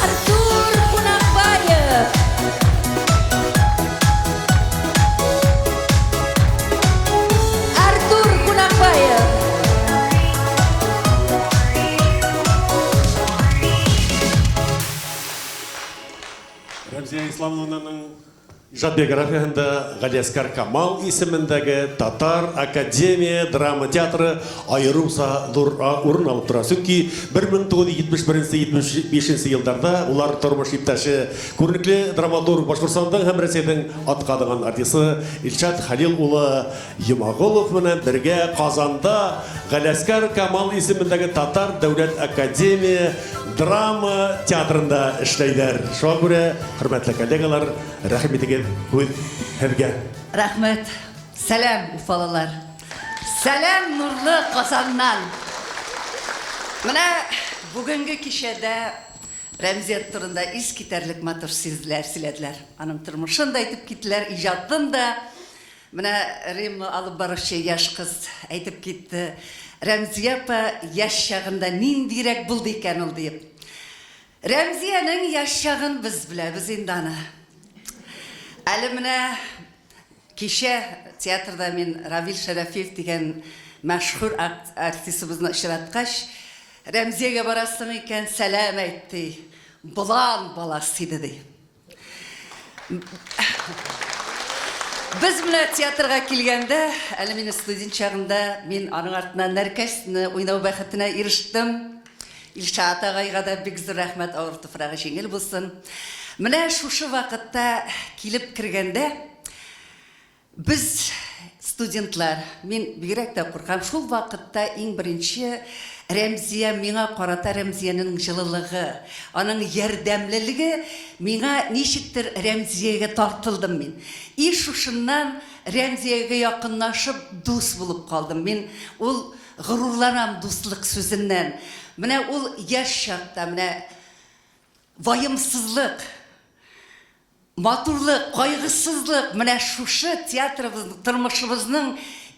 Артур Ҡунаҡбаев. Артур Ҡунаҡбаев. Рәмзиә Исламовнаның ижад биографияһында Ғәлиәсҡәр Камал исемендәге Татар академия драма театры айырыуса ҙур урын алып тора. Сөнки 1971-75 йылдарҙа улар тормош иптәше, күренекле драматург, Башҡортостандың һәм Рәсәйҙең атҡаҙанған артисы Илшат Хәлил улы Йомағолов менән бергә Ҡазанда Ғәлиәсҡәр Камал исемендәге Татар дәүләт академия драма театрында эшләйҙәр. Шуға күрә, хөрмәтле коллегалар, рәхим итегеҙ, һүҙ һеҙгә. Рәхмәт. Сәләм, уфалылар. Сәләм нурлы Ҡазаннан. Менә бүгенге кисәдә Рәмзиә турында ис китәрлек матур сүзләр сөйләделәр. Аның тормошон да әйтеп киттеләр, ижадын да. Менә Римма алып барыусы йәш ҡыҙ әйтеп китте. Рәмзиә апа йәш чағында ниндирәк булды икән ул дип. Рәмзиәнең йәш чағын беҙ беләбеҙ инде аны. Әле менә кисә театрҙа мин Равил Шәрәфиев тигән мәшһүр артистыбыҙны осратҡас, Рәмзиәгә барасың икән, сәләм әйт, ти. Болан баласы ине, ти. Без менә театрга килгәндә, әле мине студент чагында мин аның артыннан Нәркәсне уйнау бәхетенә ирештем. Илшат агайга да бик зур рәхмәт, авыр туфрагы җиңел булсын. Менә шушы вакытта килеп кергәндә, Без, студентлар, мин бигрәк тә куркам, шул вакытта иң беренче Рәмзия, миңа карата Рәмзиянең җылылыгы, аның ярдәмлелеге миңа ничектер Рәмзиягә тартылдым мин. И шушыннан Рәмзиягә якынлашып дус булып калдым мин. Ул горурланам дуслык сүзеннән. Менә ул яшь чакта, менә ваемсызлык, Матурлык, кайгысызлык, менә шушы театрыбызның, тормышыбызның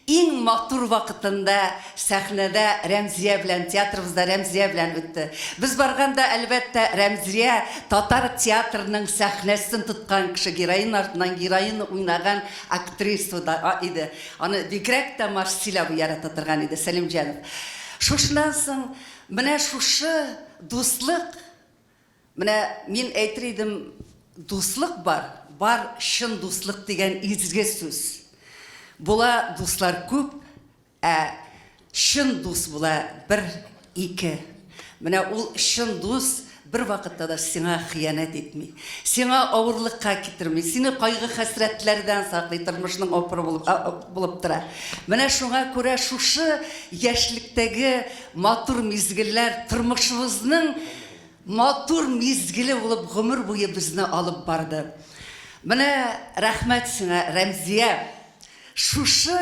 иң матур вакытында сәхнәдә Рәмзия белән, театрыбызда Рәмзия белән үтте. Без барганда, әлбәттә, Рәмзия татар театрының сәхнәсен тоткан кеше, героин артыннан героин уйнаган актриса да иде. Аны бигрәк тә Марсиль абый ярата торган иде, Сәлимҗанов. Шушыннан соң менә шушы дуслык, Менә мин әйтер идем, дуслык бар, бар чын дуслык дигән изге сүз. Була дуслар күп, ә чын дус була бер, ике. Менә ул чын дус бер вакытта да сиңа хыянәт итми, сиңа авырлыкка китерми, сине кайгы-хәсрәтләрдән саклый, тормышның опоры булып, булып тора. Менә шуңа күрә шушы яшьлектәге матур мизгелләр тормышыбызның Матур мизгеле булып гомер буе безне алып барды. Менә рәхмәт сиңа, Рәмзия, шушы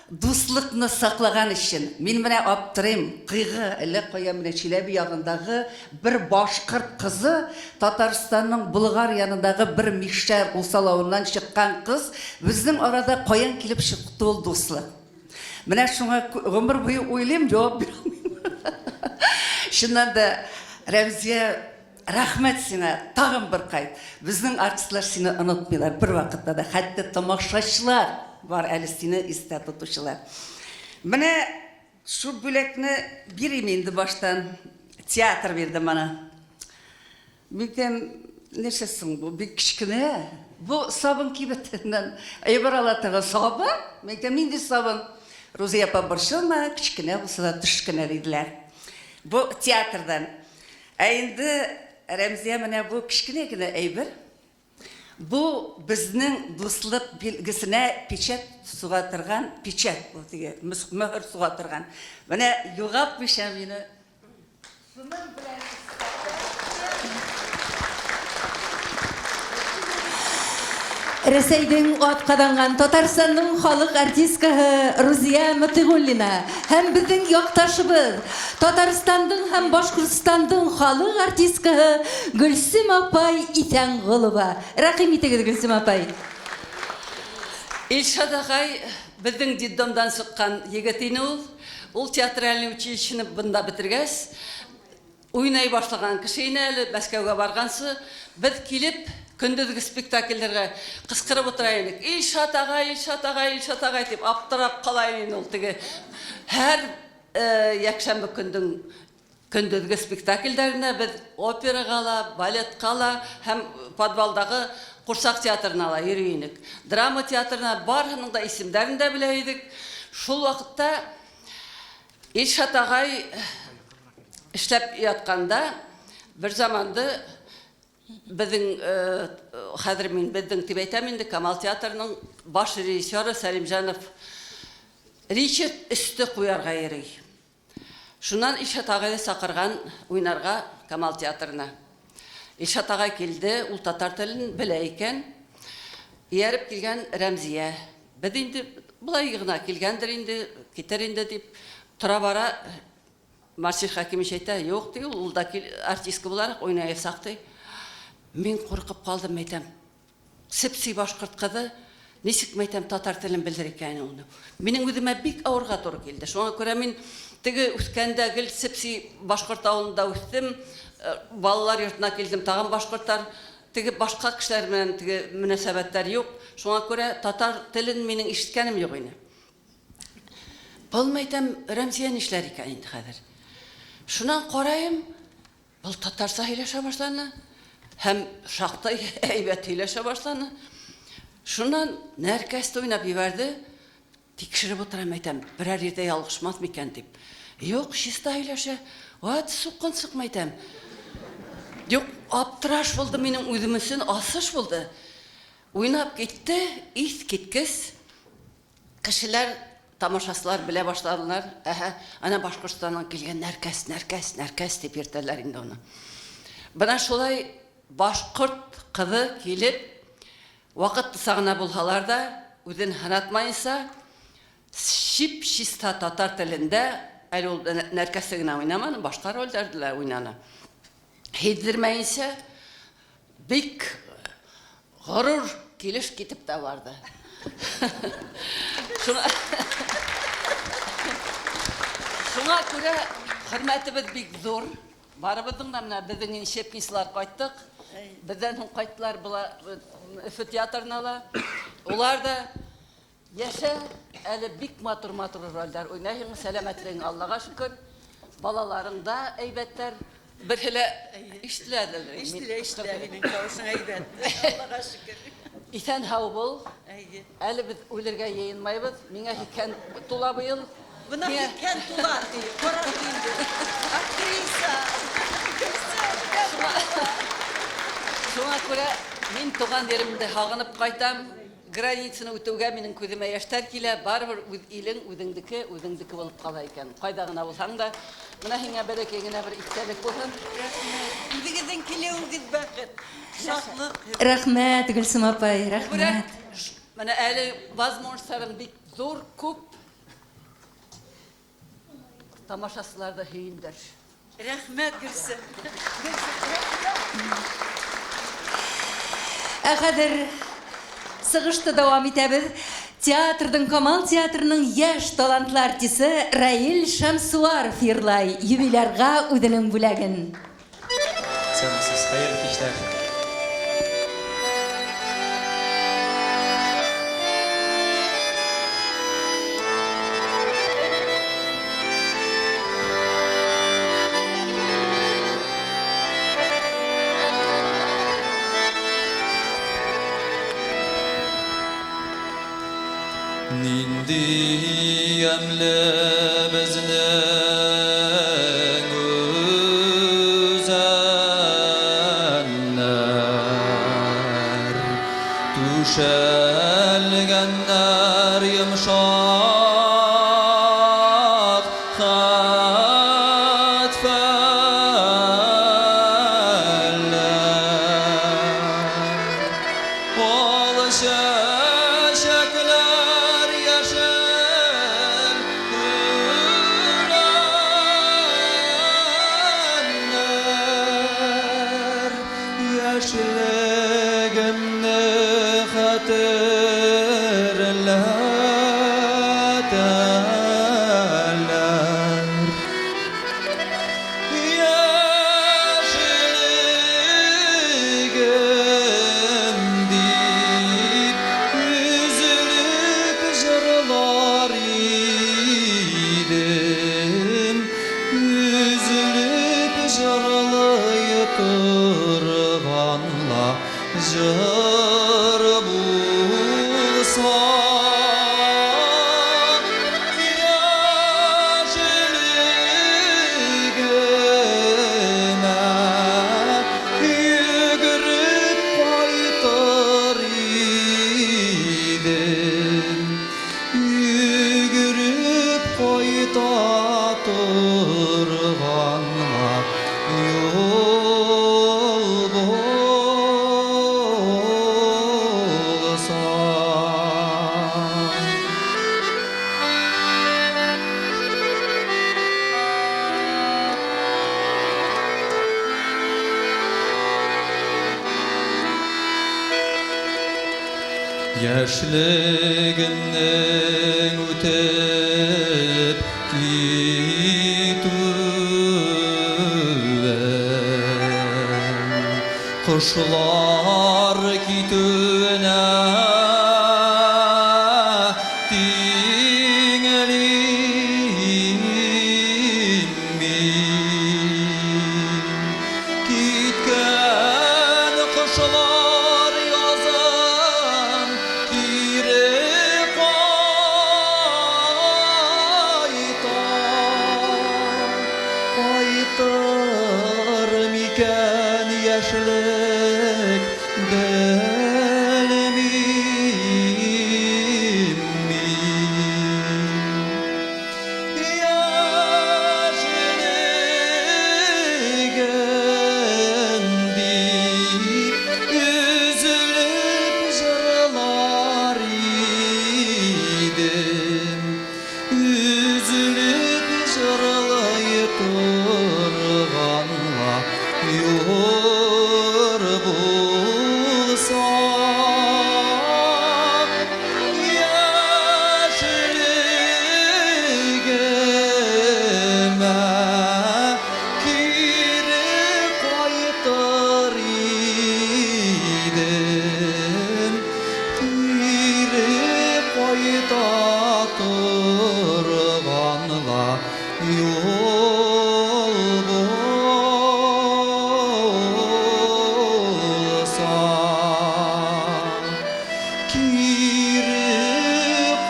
дуслыкны саклаган өчен. Мин менә аптырыйм, Кыйгы, әллә кая менә Чиләбе ягындагы бер башкорт кызы, Татарстанның Болгар янындагы бер мишәр Усал авылыннан чыккан кыз, безнең арада каян килеп чыкты ул дуслык? Менә шуңа гомер буе уйлыйм, җавап бирә алмыйм. Чыннан да, Рәмзия, рәхмәт сиңа, тагын бер кайт. Безнең артистлар сине онытмыйлар бервакытта да, хәтта тамашачылар бар әле сине истә тотучылар. Менә шул бүләкне бирим инде баштан. Театр бирде моны. Микән, нәрсә соң бу, бик кечкенә. Бу сабын кибетеннән әйбер ала торган сабын. Мәйтәм, нинди сабын? Рузия апа, борчылма, кечкенә булса да төш кенә, диделәр. Бу театрдан. Ә инде, Рәмзия, менә бу кечкенә генә әйбер. Бу безнең дуслык билгесенә печать суга торган печать бу теге мөһер суга торган. Менә югалтмыйча мине Шуның белән Рәсәйнең атказанган Татарстанның халык артисткаһы Рузия Мотыйгуллина һәм безнең якташыбыз, Татарстанның һәм Башкортстанның халык артисткаһы Гөлсем апай Исәнголова. Рәхим итегез, Гөлсем апай. Илшат агай безнең детдомдан чыккан егет ине ул. Ул театральный училищены бында бетергәч, уйный башлаган кеше ине әле, Мәскәүгә барганчы. Без килеп, көндезге спектакльләргә кычкырып утыра идек. Илшат агай, Илшат агай, Илшат агай дип аптырап кала иде ул теге. Һәр якшәмбе көндең көндезге спектакльләренә без операга ла, балетка ла һәм подвалдагы курчак театрына ла йөри идек. Драма театрына барысының да исемнәрен дә белә идек. Шул вакытта Илшат агай эшләп ятканда бер заманды безнең хәзер мин безнең дип әйтәм инде Камал театрының баш режиссеры Сәлимҗанов Ричард өсте куярга йөри. Шуннан Илшат агайны чакырган уйнарга Камал театрына. Илшат агай килде, ул татар телен белә икән. Ияреп килгән Рәмзия. Без инде болай гына килгәндер инде, китер инде дип, тора-бара Марсель Хәкимович әйтә, юк, ди ул, ул да артистка буларак уйнаячак, ди. Мин куркып калдым, әйтәм, Сепси башкорт кызы, ничек мәйтәм татар телен белер икән ул? Минем үземә бик авырга туры килде. Шуңа күрә мин теге үскәндә гел сепси башкорт авылында үстем, балалар йортына килдем, тагын башкортлар, теге башка кешеләр белән теге мөнәсәбәтләр юк. Шуңа күрә татар телен минем ишеткәнем юк иде. Был мәйтәм, Рәмзия нишләр икән инде хәзер? Шуннан караем, Ул татарча һөйләшә башланы һәм шактый әйбәт һөйләшә башланы. Шуннан Нәркәсте уйнап ебәрҙе. Тикшереп ултырам, әйтәм, берәр ерҙә ялғышмаҫ микән тип. Юҡ, чиста һөйләшә. Вот суҡынсыҡ, әйтәм. Юҡ, аптыраш булды минең үҙем өсөн, асыш булды. Уйнап китте, иҫ киткес. Кешеләр, тамашасылар белә башладылар. Әһә, ана Башҡортостандан килгән Нәркәс, Нәркәс, Нәркәс тип йөрөтәләр инде уны. Бына шулай башҡорт ҡыҙы килеп, ваҡытлыса ғына булһалар ҙа, үҙен һынатмайынса, чип-чиста татар телендә, әле ул Нәркәсте генә уйнаманы, башҡа ролдәрҙе лә уйнаны. Һиҙҙермәйенсә, бик ғорур килеш китеп тә барҙы. Шуңа күрә хөрмәтебеҙ бик ҙур. Барыбыҙҙың да менә беҙҙең щепкинсылар ҡайттыҡ. Беҙҙән һуң ҡайттылар була Өфө театрына ла. Улар ҙа йәшә, әле бик матур-матур ролдәр уйнайһың, сәләмәтлегең Аллаға шөкөр. Балаларың да әйбәттәр. Берһе лә ишетеләлер. Ишетелә, ишетелә, һинең тауышың әйбәт. Аллаға шөкөр. Иҫән һау бул. Әйе. Әле беҙ үлергә йыйынмайбыҙ. Миңә 80 тула быйыл. Бына 80 тула, ти. Ҡарағыҙ инде. Актриса. Шуңа күрә мин туған еремде һағынып ҡайтам. Границаны үтеүгә минең күҙемә йәштәр килә. Барыбер үҙ илең үҙеңдеке, үҙеңдеке булып ҡала икән. Ҡайҙа ғына булһаң да, бына һиңә бәләкәй генә бер иҫтәлек булһын. Рәхмәт. Үҙегеҙҙең килеүегеҙ бәхет, шатлыҡ. Рәхмәт, Гөлсөм апай, рәхмәт. Бына әле возможностарың бик ҙур, күп. Тамашасыларҙы һөйөндөр. Рәхмәт, Гөлсөм. Ә хәҙер сығышты дауам итәбеҙ. Театрҙың, Камал театрының йәш талантлы артисы Раил Шәмсуаров йырлай юбилярға үҙенең бүләген. Исәнмесез, хәйерле кистәр. Нинди ямлы безнең үзәннәр, түшәлгәннәр йомшак хәтфәләр. Ал чәчәкләр яшел үләннәр, яшьлегемне хәтерләтәләр. Яшьлегем дип өзелеп җырлар идем, өзелеп җырлый торган ла җыр булса. Яшьлегемә йүгереп ҡайтыр идем, йүгереп ҡайта торған ла юл булса. Яшьлегемнең үтеп китүен, ҡошлар китеүенә тиңлим мин. Киткән ҡошлар язын торган ла юл булса, кире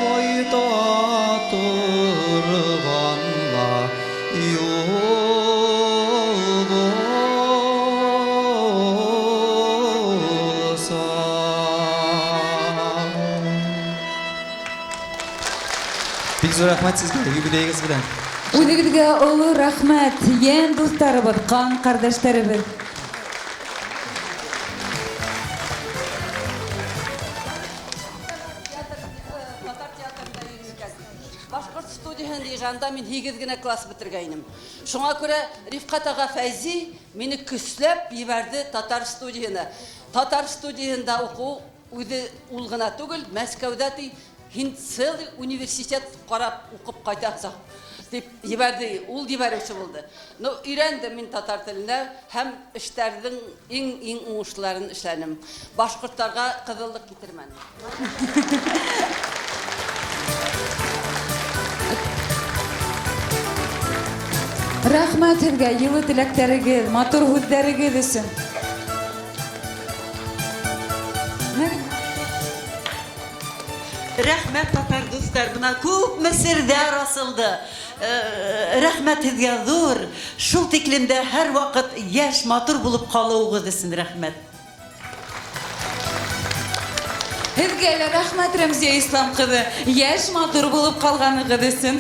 кайта торган ла юл булса. Бик зур рәхмәт сезгә юбилеегыз белән. Үҙегеҙгә оло рәхмәт, йән дуҫтарыбыҙ, ҡан ҡәрҙәштәребеҙ. Татар театрында йөрөйкән. Башҡорт студияһын йыйғанда мин 8 генә класс бөтөргәйнем. Шуңа күрә Рифҡәт аға Фәйзи мине көсләп ебәрҙе татар студияһына. Татар студияһында уҡыу үҙе ул ғына түгел, Мәскәүҙә ти һин целый университет ҡарап уҡып ҡайтаһың тип ебәрҙе, ул ебәреүсе булды. Но өйрәндем мин татар теленә һәм эштәрҙең иң-иң уңышларын эшләнем. Башҡорттарға ҡыҙыллыҡ китермәнем. Рәхмәт һеҙгә йылы теләктәрегеҙ, матур һүҙҙәрегеҙ өсөн. Рәхмәт, татар дуҫтар, бына күпме серҙәр асылды. Рәхмәт һеҙгә ҙур. Шул тиклем дә һәр ваҡыт йәш, матур булып ҡалыуығыҙ өсөн рәхмәт. Һеҙгә лә рәхмәт, Рәмзиә Ислам ҡыҙы, йәш, матур булып ҡалғанығыҙ өсөн.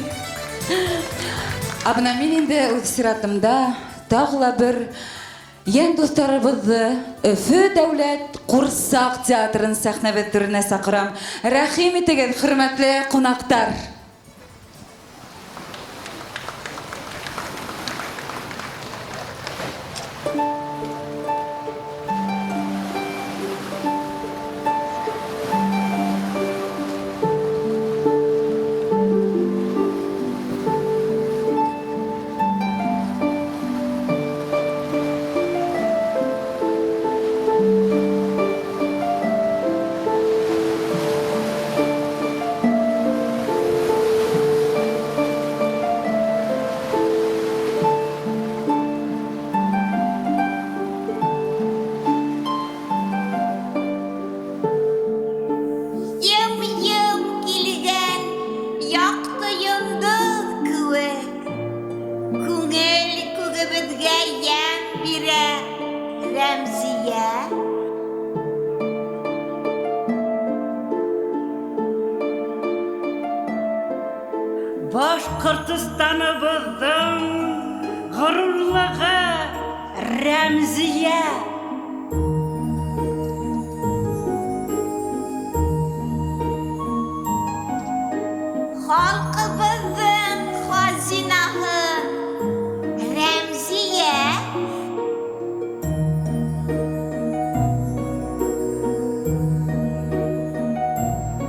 Ә бына мин инде үҙ сиратымда тағы ла бер йән дуҫтарыбыҙҙы Өфө дәүләт ҡурсаҡ театрын сәхнәбеҙ түренә саҡырам. Рәхим итегеҙ, хөрмәтле ҡунаҡтар. Йым-йым килгән яҡты йондоҙ кеүек, күңел күгебеҙгә йәм бирә Рәмзиә. Башҡортостаныбыҙҙың ғорурлығы Рәмзиә. Халҡыбыҙҙың хазинаһы Рәмзиә.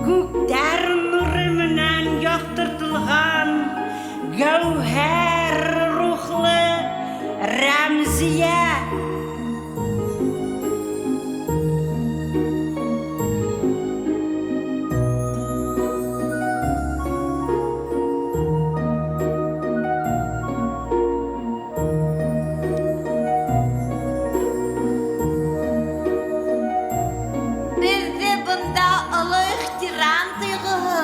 Күктәр нуры менән яҡтыртылған гәүһәр рухлы Рәмзиә. Беҙҙе бында оло ихтирам тойғоһо,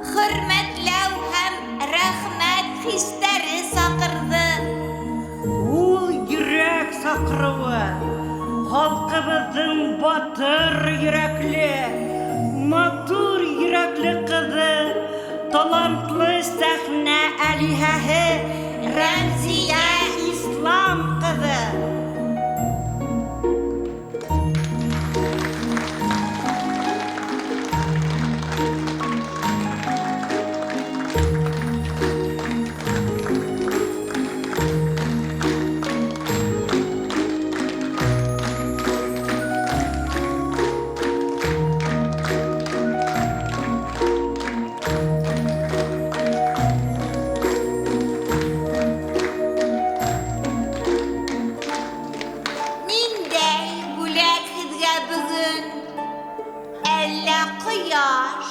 хөрмәтләү һәм рәхмәт хистәре саҡырҙы. Ул йөрәк саҡырыуы, халҡыбыҙҙың батыр йөрәкле, матур йөрәкле ҡыҙы, талантлы сәхнә әлиһәһе Рәмзиә Ислам ҡыҙы. Ниндәй бүләк һеҙгә бөгөн? Әллә ҡояш,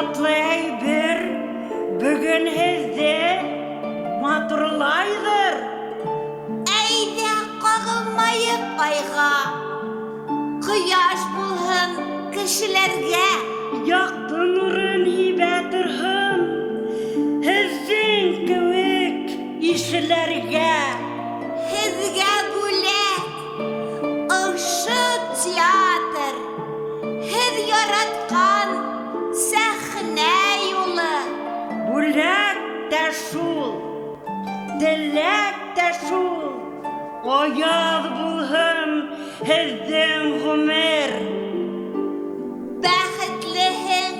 Ҡиммәтле әйбер бөгөн һеҙҙе матурлайҙыр. Әйҙә ҡағылмайыҡ айға, Ҡояш булһын кешеләргә. Яҡты нурын һибә торһон һеҙҙең кеүек ишеләргә. Һеҙгә бүләк ошо театр, һеҙ яратҡан сәхнә юлы. Бүләк тә шул, теләк тә шул, аяҙ булһын һеҙҙең ғүмер. Бәхетлеһең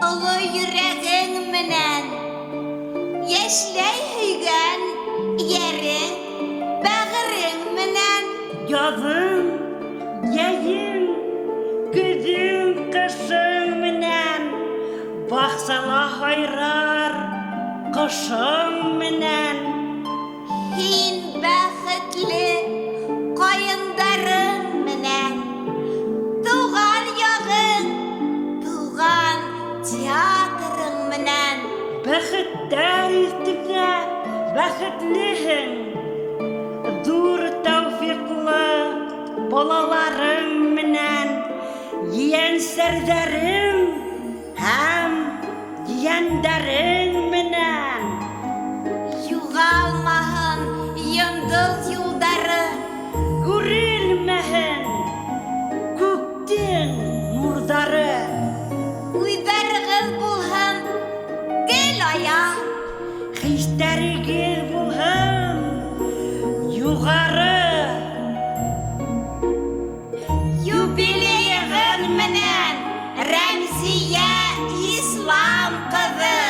оло йөрәгең менән, йәшләй һөйгән йәрең, бәғерең менән. Яҙың, йәйең, көҙөң, ҡышың менән, баҡсала һайрар ҡошоң менән. Һин бәхетле ҡайындарың менән, тыуған яғың, тыуған театрың менән. Бәхеттәр өҫтөнә бәхетлеһең, ҙур тәүфиҡлы балаларың менән, ейәнсәрҙәрең һәм ейәндәрең менән. Юғалмаһын йондоҙ юлдары, күренмәһен күктең нурҙары. Уйҙарығыҙ булһын гел аяҡ, хистәрегеҙ булһын юғары. Юбилейығыҙ менән, Рәмзиә Ислам ҡыҙы!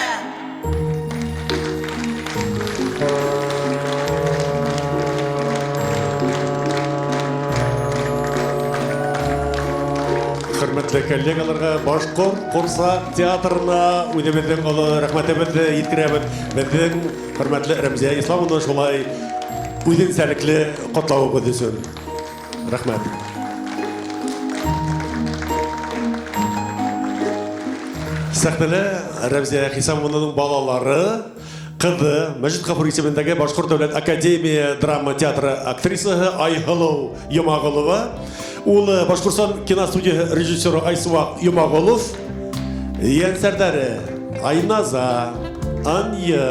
Хөрмәтле коллегаларға, Башҡорт ҡурсаҡ театрына үҙебеҙҙең оло рәхмәтебеҙҙе еткерәбеҙ. Беҙҙең хөрмәтле Рәмзиә Исламовна шулай үҙенсәлекле ҡотлауыбыҙ өсөн. Рәхмәт. Сәхнәлә Рәмзиә Хисамовнаның балалары, ҡыҙы Мәжит Ғафури исемендәге Башҡорт дәүләт академия драма театры актрисаһы Айһылыу Йомағолова, улы Башҡортостан киностудияһы режиссеры Айсыуаҡ Йомағолов, ейәнсәрҙәре Айназа, Анйы,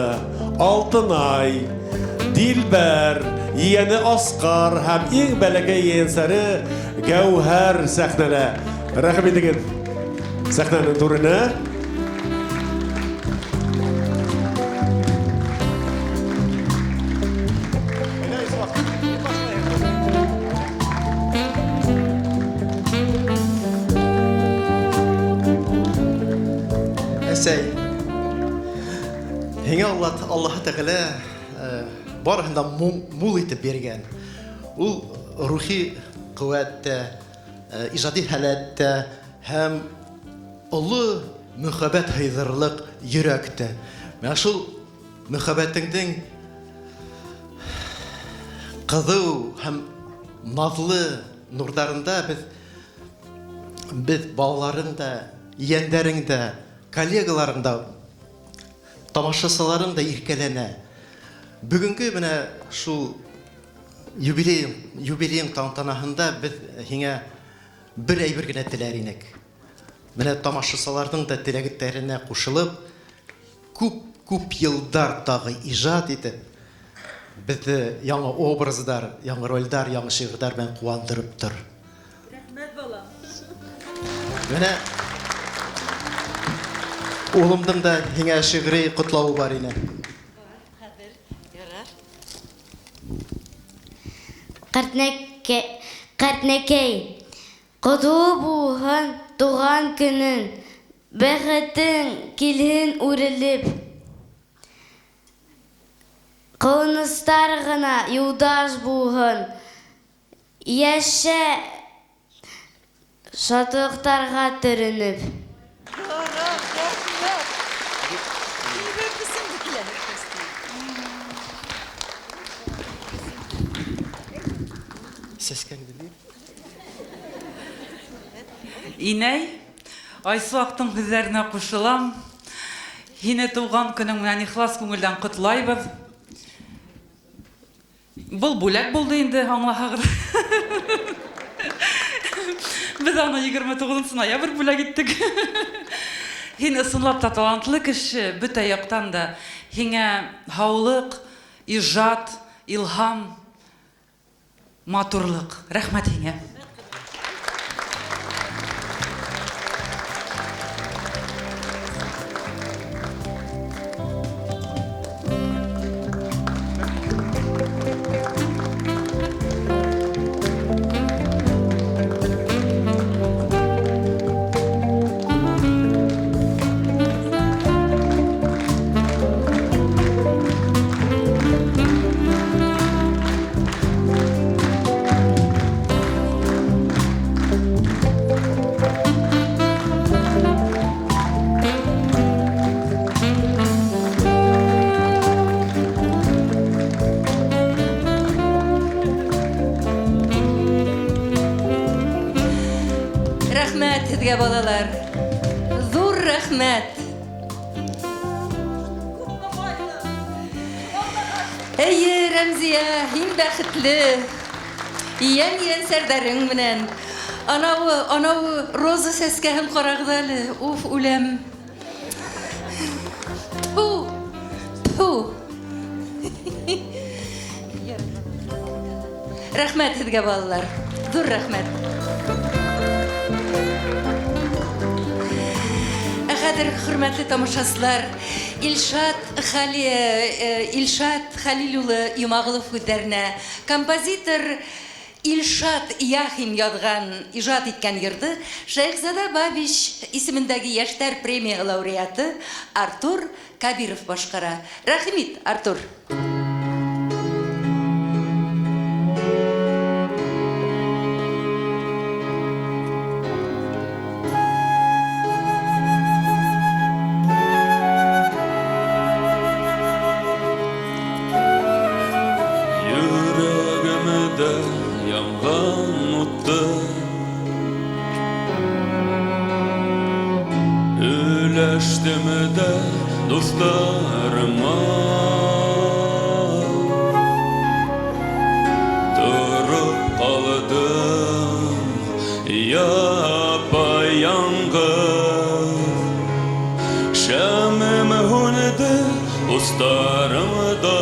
Алтынай, Дилбәр, ейәне Асҡар һәм иң бәләкәй ейәнсәре Гәүһәр сәхнәлә. Рәхим итегеҙ сәхнәнең түренә. Әсәй, һиңә Аллаһы Тәғәлә барыһын да мул итеп биргән. Ул рухи ҡеүәт тә, ижади һәләт тә һәм оло мөхәббәт һыйҙырырлыҡ йөрәк тә. Менә шул мөхәббәтеңдең ҡыҙыу һәм наҙлы нурҙарында беҙ балаларың да, ейәндәрең дә, коллегаларың да, тамашасыларың да иркәләнә. Бөгөнгө менә шул юбилейың тантанаһында беҙ һиңә бер әйбер генә теләр инек. Менә тамашасыларҙың да теләктәренә ҡушылып, күп-күп йылдар тағы ижад итеп, беҙҙе яңы образдар, яңы ролдар, яңы шиғырҙар менән ҡыуандырып тор. Рәхмәт, балам. Менә улымдың да һиңә шиғри ҡотлауы бар ине. Хәҙер, ярар. Ҡартнәкәй, ҡотло булһын тыуған көнөң, бәхетең килһен үрелеп. Ҡыуаныстар ғына юлдаш булһын, йәшә шатлыҡтарға төрөнөп. Сәскәңде бир. Инәй, Айсыуаҡтың һүҙҙәренә ҡушылам. Һине тыуған көнөң менән ихлас күңелдән ҡотлайбыҙ. Был бүләк булды инде, аңлаһағыҙ. Беҙ аны 29 ноябрь бүләк иттек. Һин ысынлап та талантлы кеше, бөтә яҡтан да. Һиңә һаулыҡ, ижад, илһам, матурлыҡ. Рәхмәт һиңә. Рәхмәт һеҙгә, балалар. Ҙур рәхмәт. Эйе, Рәмзиә, һин бәхетле. Йән-йән сәрҙәрең менән. Анауы, анауы роза сәскәһен ҡарағыҙ әле. Уф, үләм. Тфу, тфу. Рәхмәт һеҙгә, балалар. Ҙур рәхмәт. Ә хәҙер, хөрмәтле тамашасылар, Илшат Хәлил улы Йомағолов һүҙҙәренә композитор Илшат Яхин яҙған, ижад иткән йырҙы Шәйехзада Бабич исемендәге йәштәр премия лауреаты Артур Кабиров башҡара. Рәхим ит, Артур. Йөрәгемдә янған утты өләштем дә дуҫтарыма. Тороп ҡалдым япа-яңғыҙ, шәмем һүнде устарымда.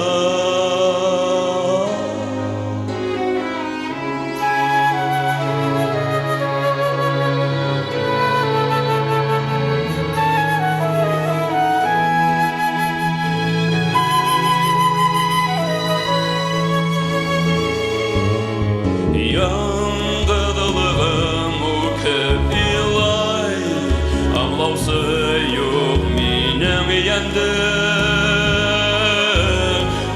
Яңғыҙлығым үкһеп илай, аңлаусы юҡ минең йәнде.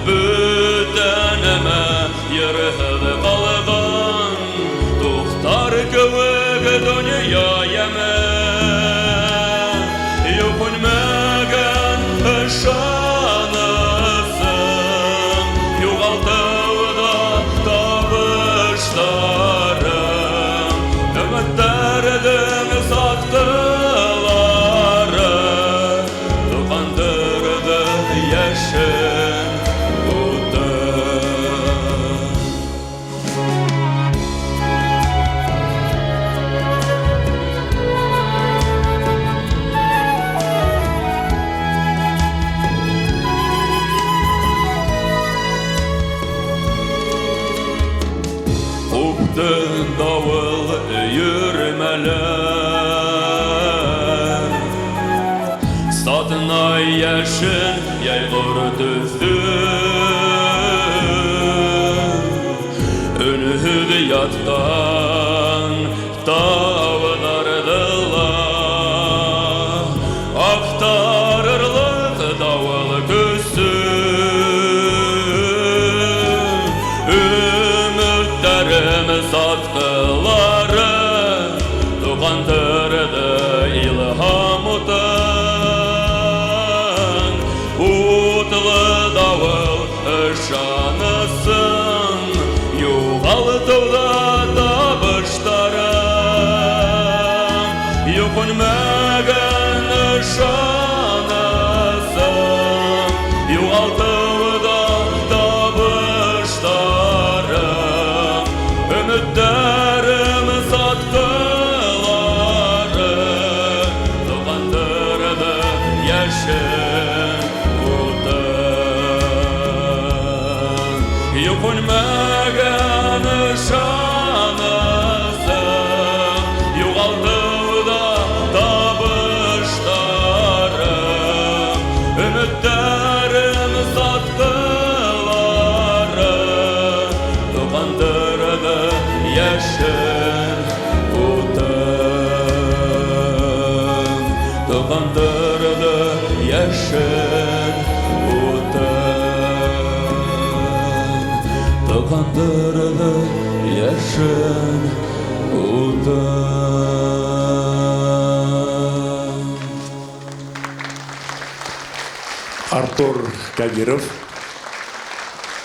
Бөтә нәмә йырһыҙ ҡалған, туҡтар кеүек донъя йәме. Юҡ һүнмәгән ышанысым, юғалтыуҙа табыштарым, өмөттәрҙең сатҡылары тоҡандырҙы йәшен утын. Ҡупты дауыл өйөрмәләр, сатнай йәшен йәйғор төҫө. Өнһөҙ ятҡан тауҙарҙы ла аҡтарырлыҡ дауыл көсө. Өмөттәрем сатҡылары тоҡандырҙы илһам утын. Утлы дауыл ышанысын юғалтыуҙа табыштарым. Юҡ һүнмәгән ышанысым, Яшен утын. Юк үлмәгән ышанысым, Югалтыуда табыштарым, Өмөттәрем саткылары, Тоҡандырҙы йәшен утын. Тоҡандырҙы йәшен утын. Тоҡандырҙы йәшен утын. Артур Кабиров.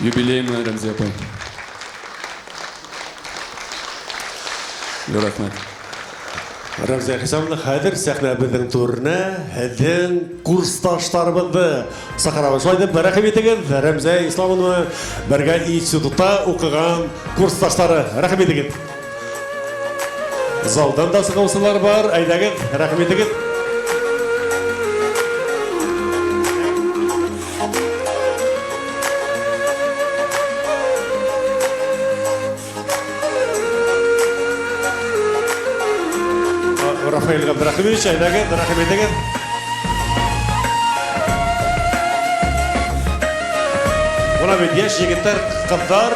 Юбилей менән, Рәмзиә апай. Рәхмәт. Рәмзиә Хисамовна, хәҙер сәхнәбеҙҙең түренә һеҙҙең курсташтарыбыҙҙы саҡырабыҙ. Шулай итеп, рәхим итегеҙ, Рәмзиә Исламовна бергә институтта уҡыған курсташтары. Рәхим итегеҙ. Залдан да сығыусылар бар, әйҙәгеҙ, рәхим итегеҙ. Рафаэль Габдрахимович, әйҙәгеҙ, рәхим итегеҙ. Бына бит йәш егеттәр, ҡыҙҙар.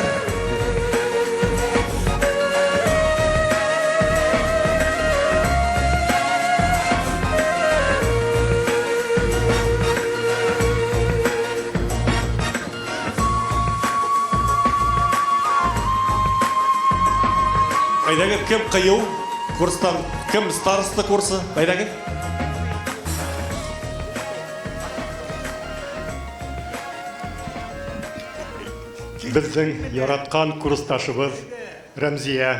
Әйҙәгеҙ, кем ҡыйыу курстан, кем староста курсы? Әйҙәгеҙ. Беҙҙең яратҡан курсташыбыҙ Рәмзиә.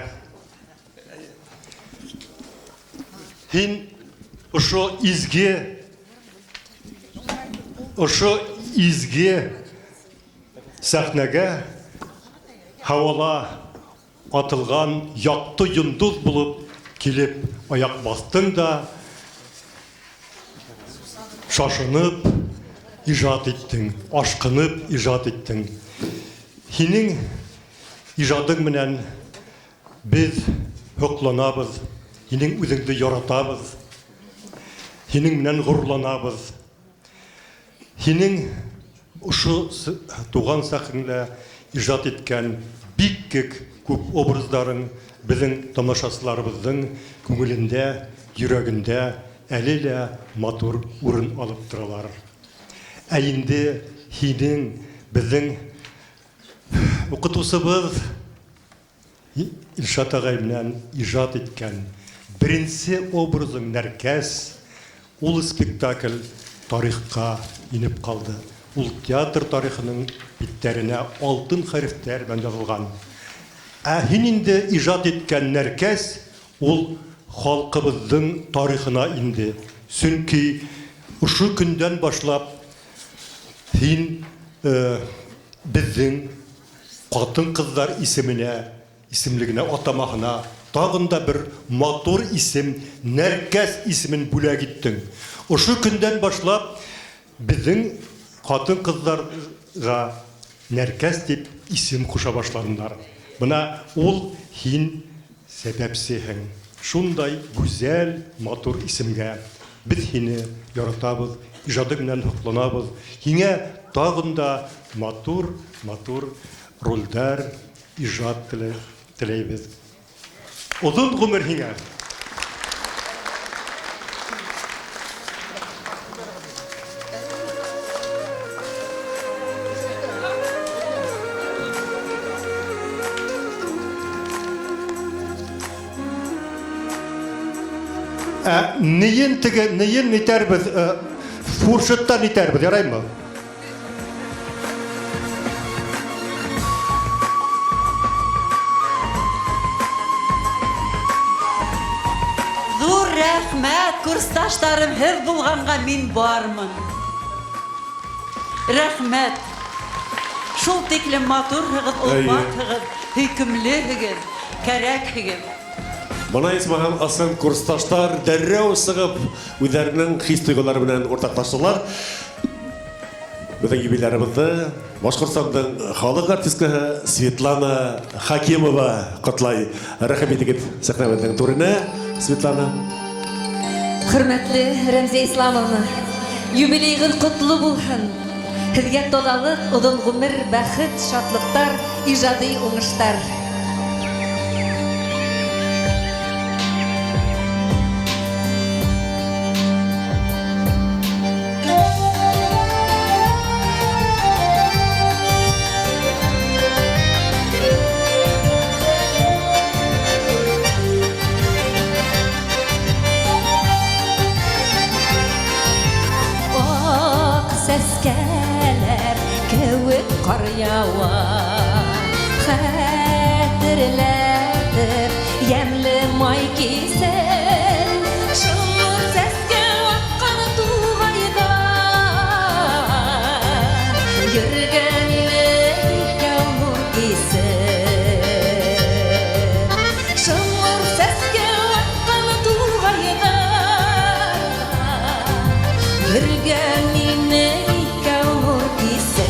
Һин ошо изге сәхнәгә һауала атылған яҡты йондоҙ булып килеп аяҡ баҫтың да шашынып ижад иттең, ашҡынып ижад иттең. Һинең ижадың менән беҙ һоҡланабыҙ, һинең үҙеңде яратабыҙ, һинең менән ғорурланабыҙ. Һинең ошо туған сәхнәлә ижад иткән бик күп образдарың беҙҙең тамашасыларыбыҙҙың күңелендә, йөрәгендә әле лә матур урын алып торалар. Ә инде һинең беҙҙең уҡытыусыбыҙ Илшат ағай менән ижад иткән беренсе образың Нәркәс, ул спектакль тарихҡа инеп ҡалды. Ул театр тарихының биттәренә алтын хәрефтәр менән яҙылған. Ә һин инде ижад иткән Нәркәс ул халҡыбыҙҙың тарихына инде. Сөнки ошо көндән башлап һин беҙҙең ҡатын-ҡыҙҙар исеменә, исемлегенә, атамаһына тағын да бер матур исем, Нәркәс исемен бүләк иттең. Ошо көндән башлап беҙҙең ҡатын-ҡыҙҙарға Нәркәс тип исем ҡуша башланылар. Бына ул һин сәбәпсеһең. Шундай гүзәл, матур исемгә беҙ һине яратабыҙ, ижадың менән һоҡланабыҙ. Һиңә тағын да матур, матур ролдәр, ижад теләйбеҙ. Оҙон ғүмер һиңә! Нейен теге, нейен нитәрбеҙ, фуршеттан нитәрбеҙ, яраймы? Ҙур рәхмәт, курсташтарым, һеҙ булғанға мин бармын. Рәхмәт. Шул тиклем матурһығыҙ, олпатһығыҙ, һөйкөмлөһөгөҙ, кәрәкһегеҙ. Бына исмаһам ысын курсташтар дәррәү сығып үҙҙәренең хис-тойғолары менән уртаҡлаштылар. Беҙҙең юбилярыбыҙҙы Башҡортостандың халыҡ артисткаһы Светлана Хакимова ҡотлай. Рәхим итегеҙ сәхнәбеҙҙең түренә, Светлана. Хөрмәтле Рәмзия Исламовна, юбилейығыҙ ҡотло булһын! Һеҙгә таҙалыҡ, оҙон ғүмер, бәхет, шатлыҡтар, ижади уңыштар. Ак сәскәләр кеүек ҡар яуа, Хәтерләтеп йәмле май кисен. Шул сәскә аткан туғайҙа Йөрөгән инек икәү нур кисеп. Шул сәскә аткан туғайҙа Йөрөгән инек икәү нур кисеп.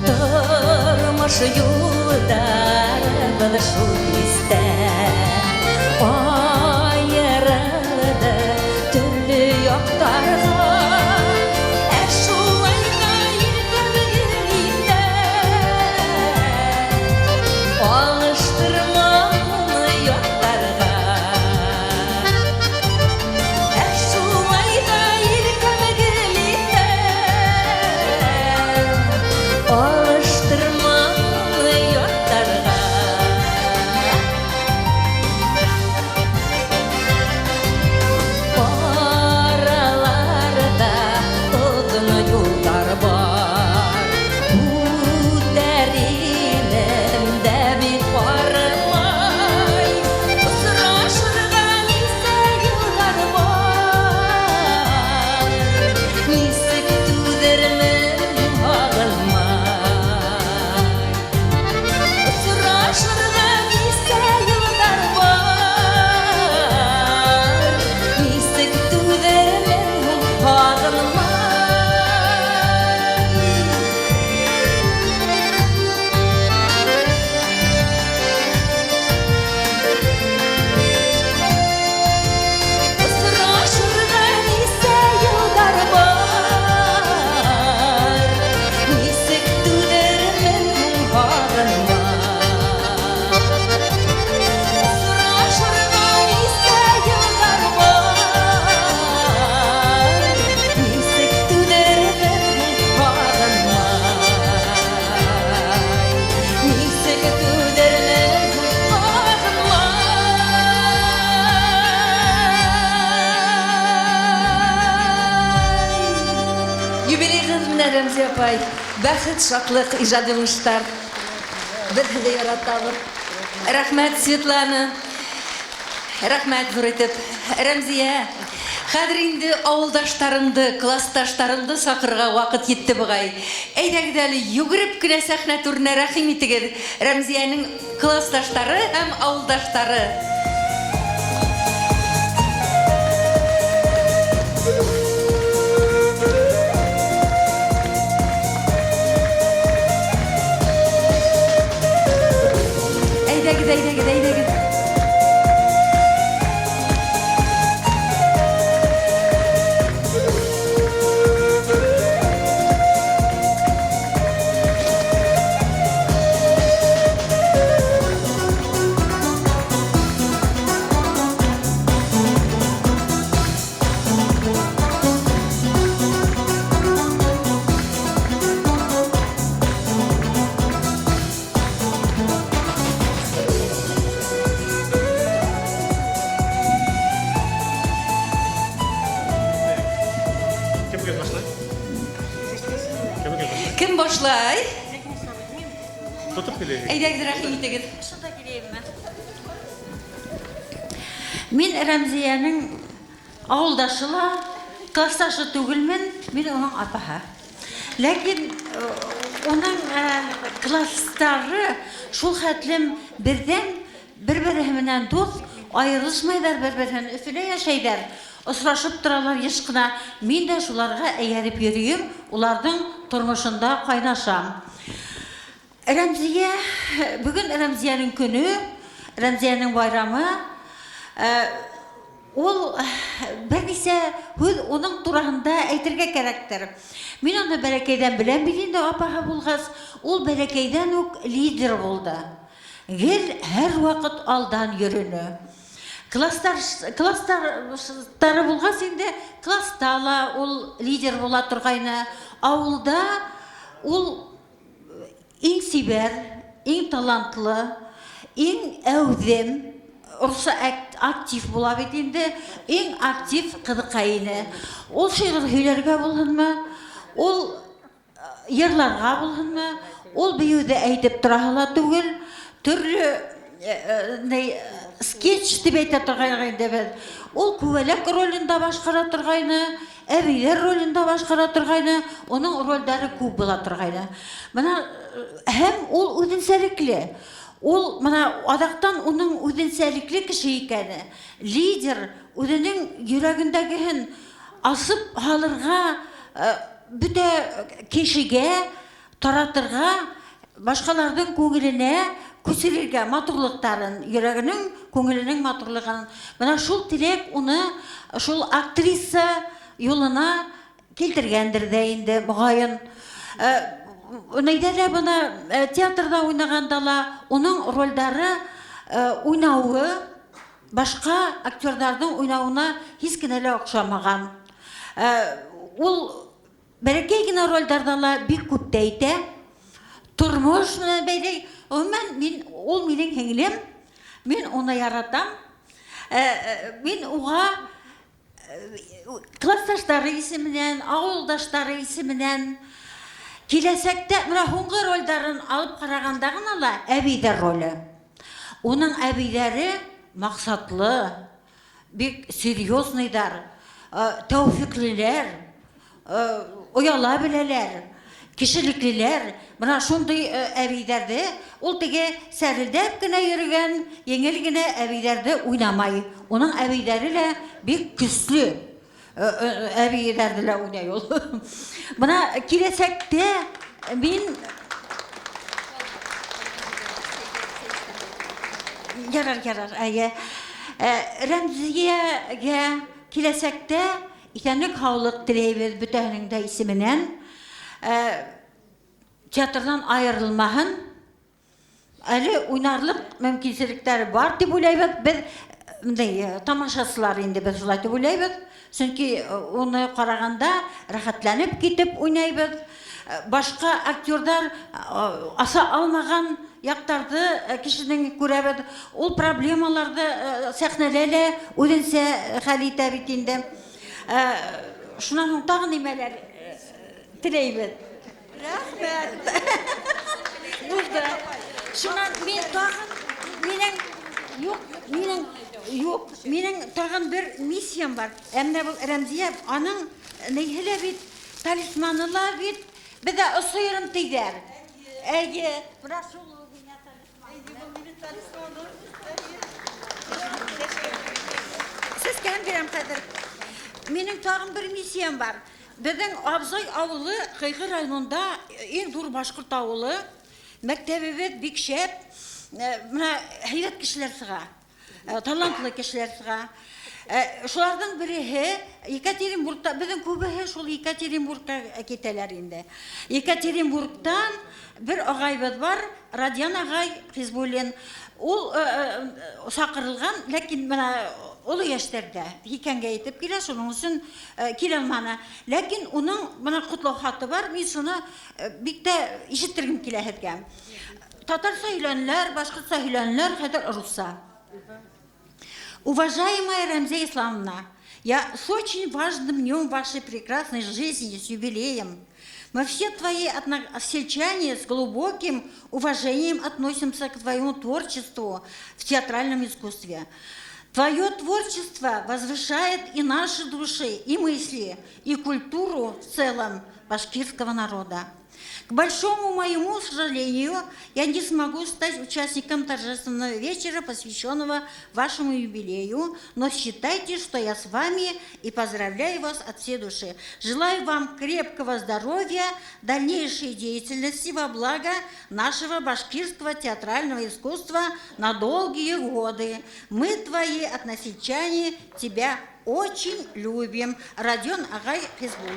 Тормош юлдарыбыҙ шул кистә айырылды төрлө яҡтарға. Ә шулай ҙа иркәлеген итә, алыштырмам уны яттарға. Ә шулай ҙа иркәлеген итә, алыштырмам уны яттарға. Араларҙа оҙон юлдар бар, Үтәр инем дә бит бармай. Осрашырға нисә йылдар бар, Нисек түҙермен һағынмай. Осрашырға нисә йылдар бар, Нисек түҙермен һуң һағынмай. Осрашырға нисә йылдар бар, Нисек түҙермен һуң һағынмай. Осрашырға нисә йылдар бар, Нисек түҙермен һуң һағынмай. Нисек түҙермен һуң һағынмай. Юбилейығыҙ менән, Рәмзиә апай, бәхет, шатлыҡ, ижади уңыштар. Беҙ һеҙҙе яратабыҙ. Рәхмәт, Светлана. Рәхмәт ҙур итеп. Рәмзиә, хәҙер инде ауылдаштарыңды, классташтарыңды саҡырырға ваҡыт етте буғай. Әйҙәгеҙ әле йүгереп кенә сәхнә түренә рәхим итегеҙ. Рәмзиәнең классташтары һәм ауылдаштары. Әйҙәгеҙ, әйҙәгеҙ, әйҙәгеҙ. Кем башлай? Тотоп киләйек. Әйҙәгеҙ, рәхим итегеҙ. Шунда киләйемме? Мин Рәмзиәнең ауылдашы ла, классташы түгелмен, мин уның атаһы. Ләкин Уның класстары шул хәтлем берҙәм, бер-береһе менән дуҫ, айырылышмайҙар бер-береһен, Өфөлә йәшәйҙәр, осрашып торалар йыш ҡына. Мин дә шуларға эйәреп йөрөйөм, уларҙың тормошонда ҡайнашам. Рәмзиә, бөгөн Рәмзиәнең көнө, Рәмзиәнең байрамы. Ул бер нисә һүҙ уның тураһында әйтергә кәрәктер. Мин уны бәләкәйҙән беләм бит инде, апаһы булғас, ул бәләкәйҙән үк лидер булды. Гел һәр ваҡыт алдан йөрөнө. Класстар класстары булғас инде, класста ла ул лидер була торғайны. Ауылда ул иң сибәр, иң талантлы, иң әүҙем, русса актив була бит инде, иң актив ҡыҙыҡай ине. Ул шиғыр һөйләргә булһынмы, ул йырларға булһынмы, ул бейеүҙе әйтеп тораһы ла түгел, төрлө ни скетч тип әйтә торғайныҡ инде беҙ. Ул күбәләк ролен дә башҡара торғайны, әбейҙәр ролен дә башҡара торғайны, уның ролдәре күп була торғайны. Бына һәм ул үҙенсәлекле. Ул бына аҙаҡтан уның үҙенсәлекле кеше икәне, лидер, үҙенең йөрәгендәгеһен асып һалырға, бөтә кешегә таратырға, башҡаларҙың күңеленә күсерергә матурлыҡтарын, йөрәгенең, күңеленең матурлығын. Бына шул теләк уны шул актриса юлына килтергәндер ҙә инде, моғайын. Нейҙә лә бына театрҙа уйнағанда ла уның ролдары, уйнауы башҡа актерҙарҙың уйнауына һис кенә лә оҡшамаған. Ул бәләкәй генә ролдәрҙә лә бик күп тә әйтә. Тормош менән бәйле. Ғөмүмән, мин, ул минең һеңлем, мин уны яратам. Мин уға классташтары исеменән, ауылдаштары исеменән киләсәктә менә һуңғы ролдәрен алып ҡарағанда ғына ла әбейҙәр роле. Уның әбейҙәре маҡсатлы, бик серьезныйҙар, тәүфиҡлеләр, ояла беләләр, кешелеклеләр. Бына шундай әбейҙәрҙе ул теге сәрелдәп кенә йөрөгән еңел генә әбейҙәрҙе уйнамай. Уның әбейҙәре лә бик көслө әбейҙәрҙе лә уйнай ул. Бына киләсәктә мин ярар, ярар, әйе. Рәмзиәгә киләсәктә иҫәнлек, һаулыҡ теләйбеҙ бөтәһенең дә исеменән. Театрҙан айырылмаһын. Әле уйнарлыҡ мөмкинселектәре бар тип уйлайбыҙ. Беҙ мындай тамашасылар инде беҙ шулай тип уйлайбыҙ. Сөнки уны ҡарағанда рәхәтләнеп китеп уйнайбыҙ. Башҡа актерҙар аса алмаған яҡтарҙы кешенең күрәбеҙ. Ул проблемаларҙы сәхнәлә лә үҙенсә хәл итә бит инде. Шунан һуң тағы нимәләр теләйбеҙ? Рәхмәт. Булды. Шунан мин тағын, минең, юҡ, минең, юҡ, минең тағын бер миссиям бар. Ә менә был Рәмзиә, аның ниһе лә бит, талисманы ла бит, беҙҙә осойором тиҙәр. Әйе, бына шул ул миңә талисман. Сәскәһен бирәм хәҙер. Минең тағын бер миссиям бар. Беҙҙең Абзай ауылы Ҡыйғы районында иң ҙур башҡорт ауылы. Мәктәбебеҙ бик шәп. Бына һәйбәт кешеләр сыға, талантлы кешеләр сыға. Шуларҙың береһе Екатеринбургта, беҙҙең күбеһе шул Екатеринбургка китәләр инде. Екатеринбургтан бер ағайыбыҙ бар, Радиан ағай Хизбуллин. Ул саҡырылған, ләкин бына оло йәштәрҙә һикәнгә етеп килә, шуның өсөн килә алманы. Ләкин уның бына ҡотлау хаты бар, мин шуны бик тә ишеттергем килә һеҙгә. Татарса һөйләнеләр, башҡортса һөйләнеләр, хәҙер русса. Уважаемая Рамзия Исламовна, я с очень важным днем вашей прекрасной жизни, с юбилеем. Мы все твои односельчане с глубоким уважением относимся к твоему творчеству в театральном искусстве. Твое творчество возвышает и наши души, и мысли, и культуру в целом башкирского народа. К большому моему сожалению, я не смогу стать участником торжественного вечера, посвященного вашему юбилею, но считайте, что я с вами и поздравляю вас от всей души. Желаю вам крепкого здоровья, дальнейшей деятельности во благо нашего башкирского театрального искусства на долгие годы. Мы, твои односельчане, тебя очень любим. Родион ағай Хизбуллин.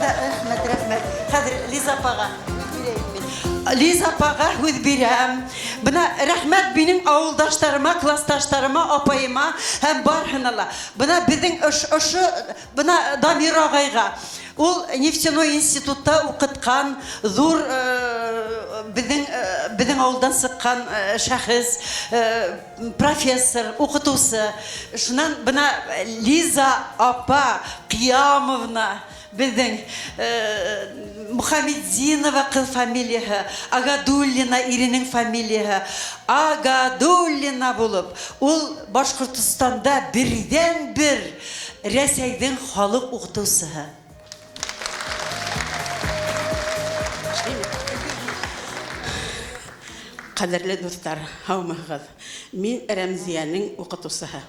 Рәхмәт, рәхмәт. Хәҙер Лиза апаға Лиза апаға һүҙ бирәм. Бына рәхмәт минең ауылдаштарыма, классташтарыма, апайыма һәм барыһына ла. Бына беҙҙең ошо бына Дамир ағайға. Ул нефтяной институтта уҡытҡан ҙур беҙҙең ауылдан сыҡҡан шәхес, профессор, уҡытыусы. Шунан бына Лиза апа Ҡиямовна беҙҙең Мухамедзинова ҡыҙ фамилияһы, Агадуллина иренең фамилияһы. Агадуллина булып, ул Башҡортостанда берҙән-бер Рәсәйҙең халыҡ уҡытыусыһы. Ҡәҙерле дуҫтар, һаумыһығыҙ. Мин Рәмзиәнең уҡытыусыһы.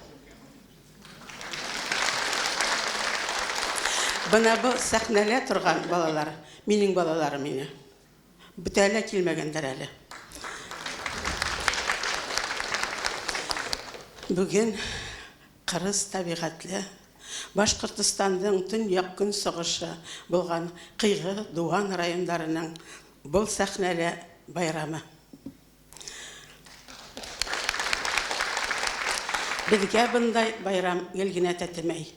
Бына был сәхнәлә торған балалар, минең балаларым ине. Бөтәһе лә килмәгәндәр әле. Бөгөн ҡырыс тәбиғәтле Башҡортостандың төньяҡ көнсығышы булған Ҡыйғы, Дыуан райондарының был сәхнәлә байрамы. Беҙгә бындай байрам гел генә тәтемәй.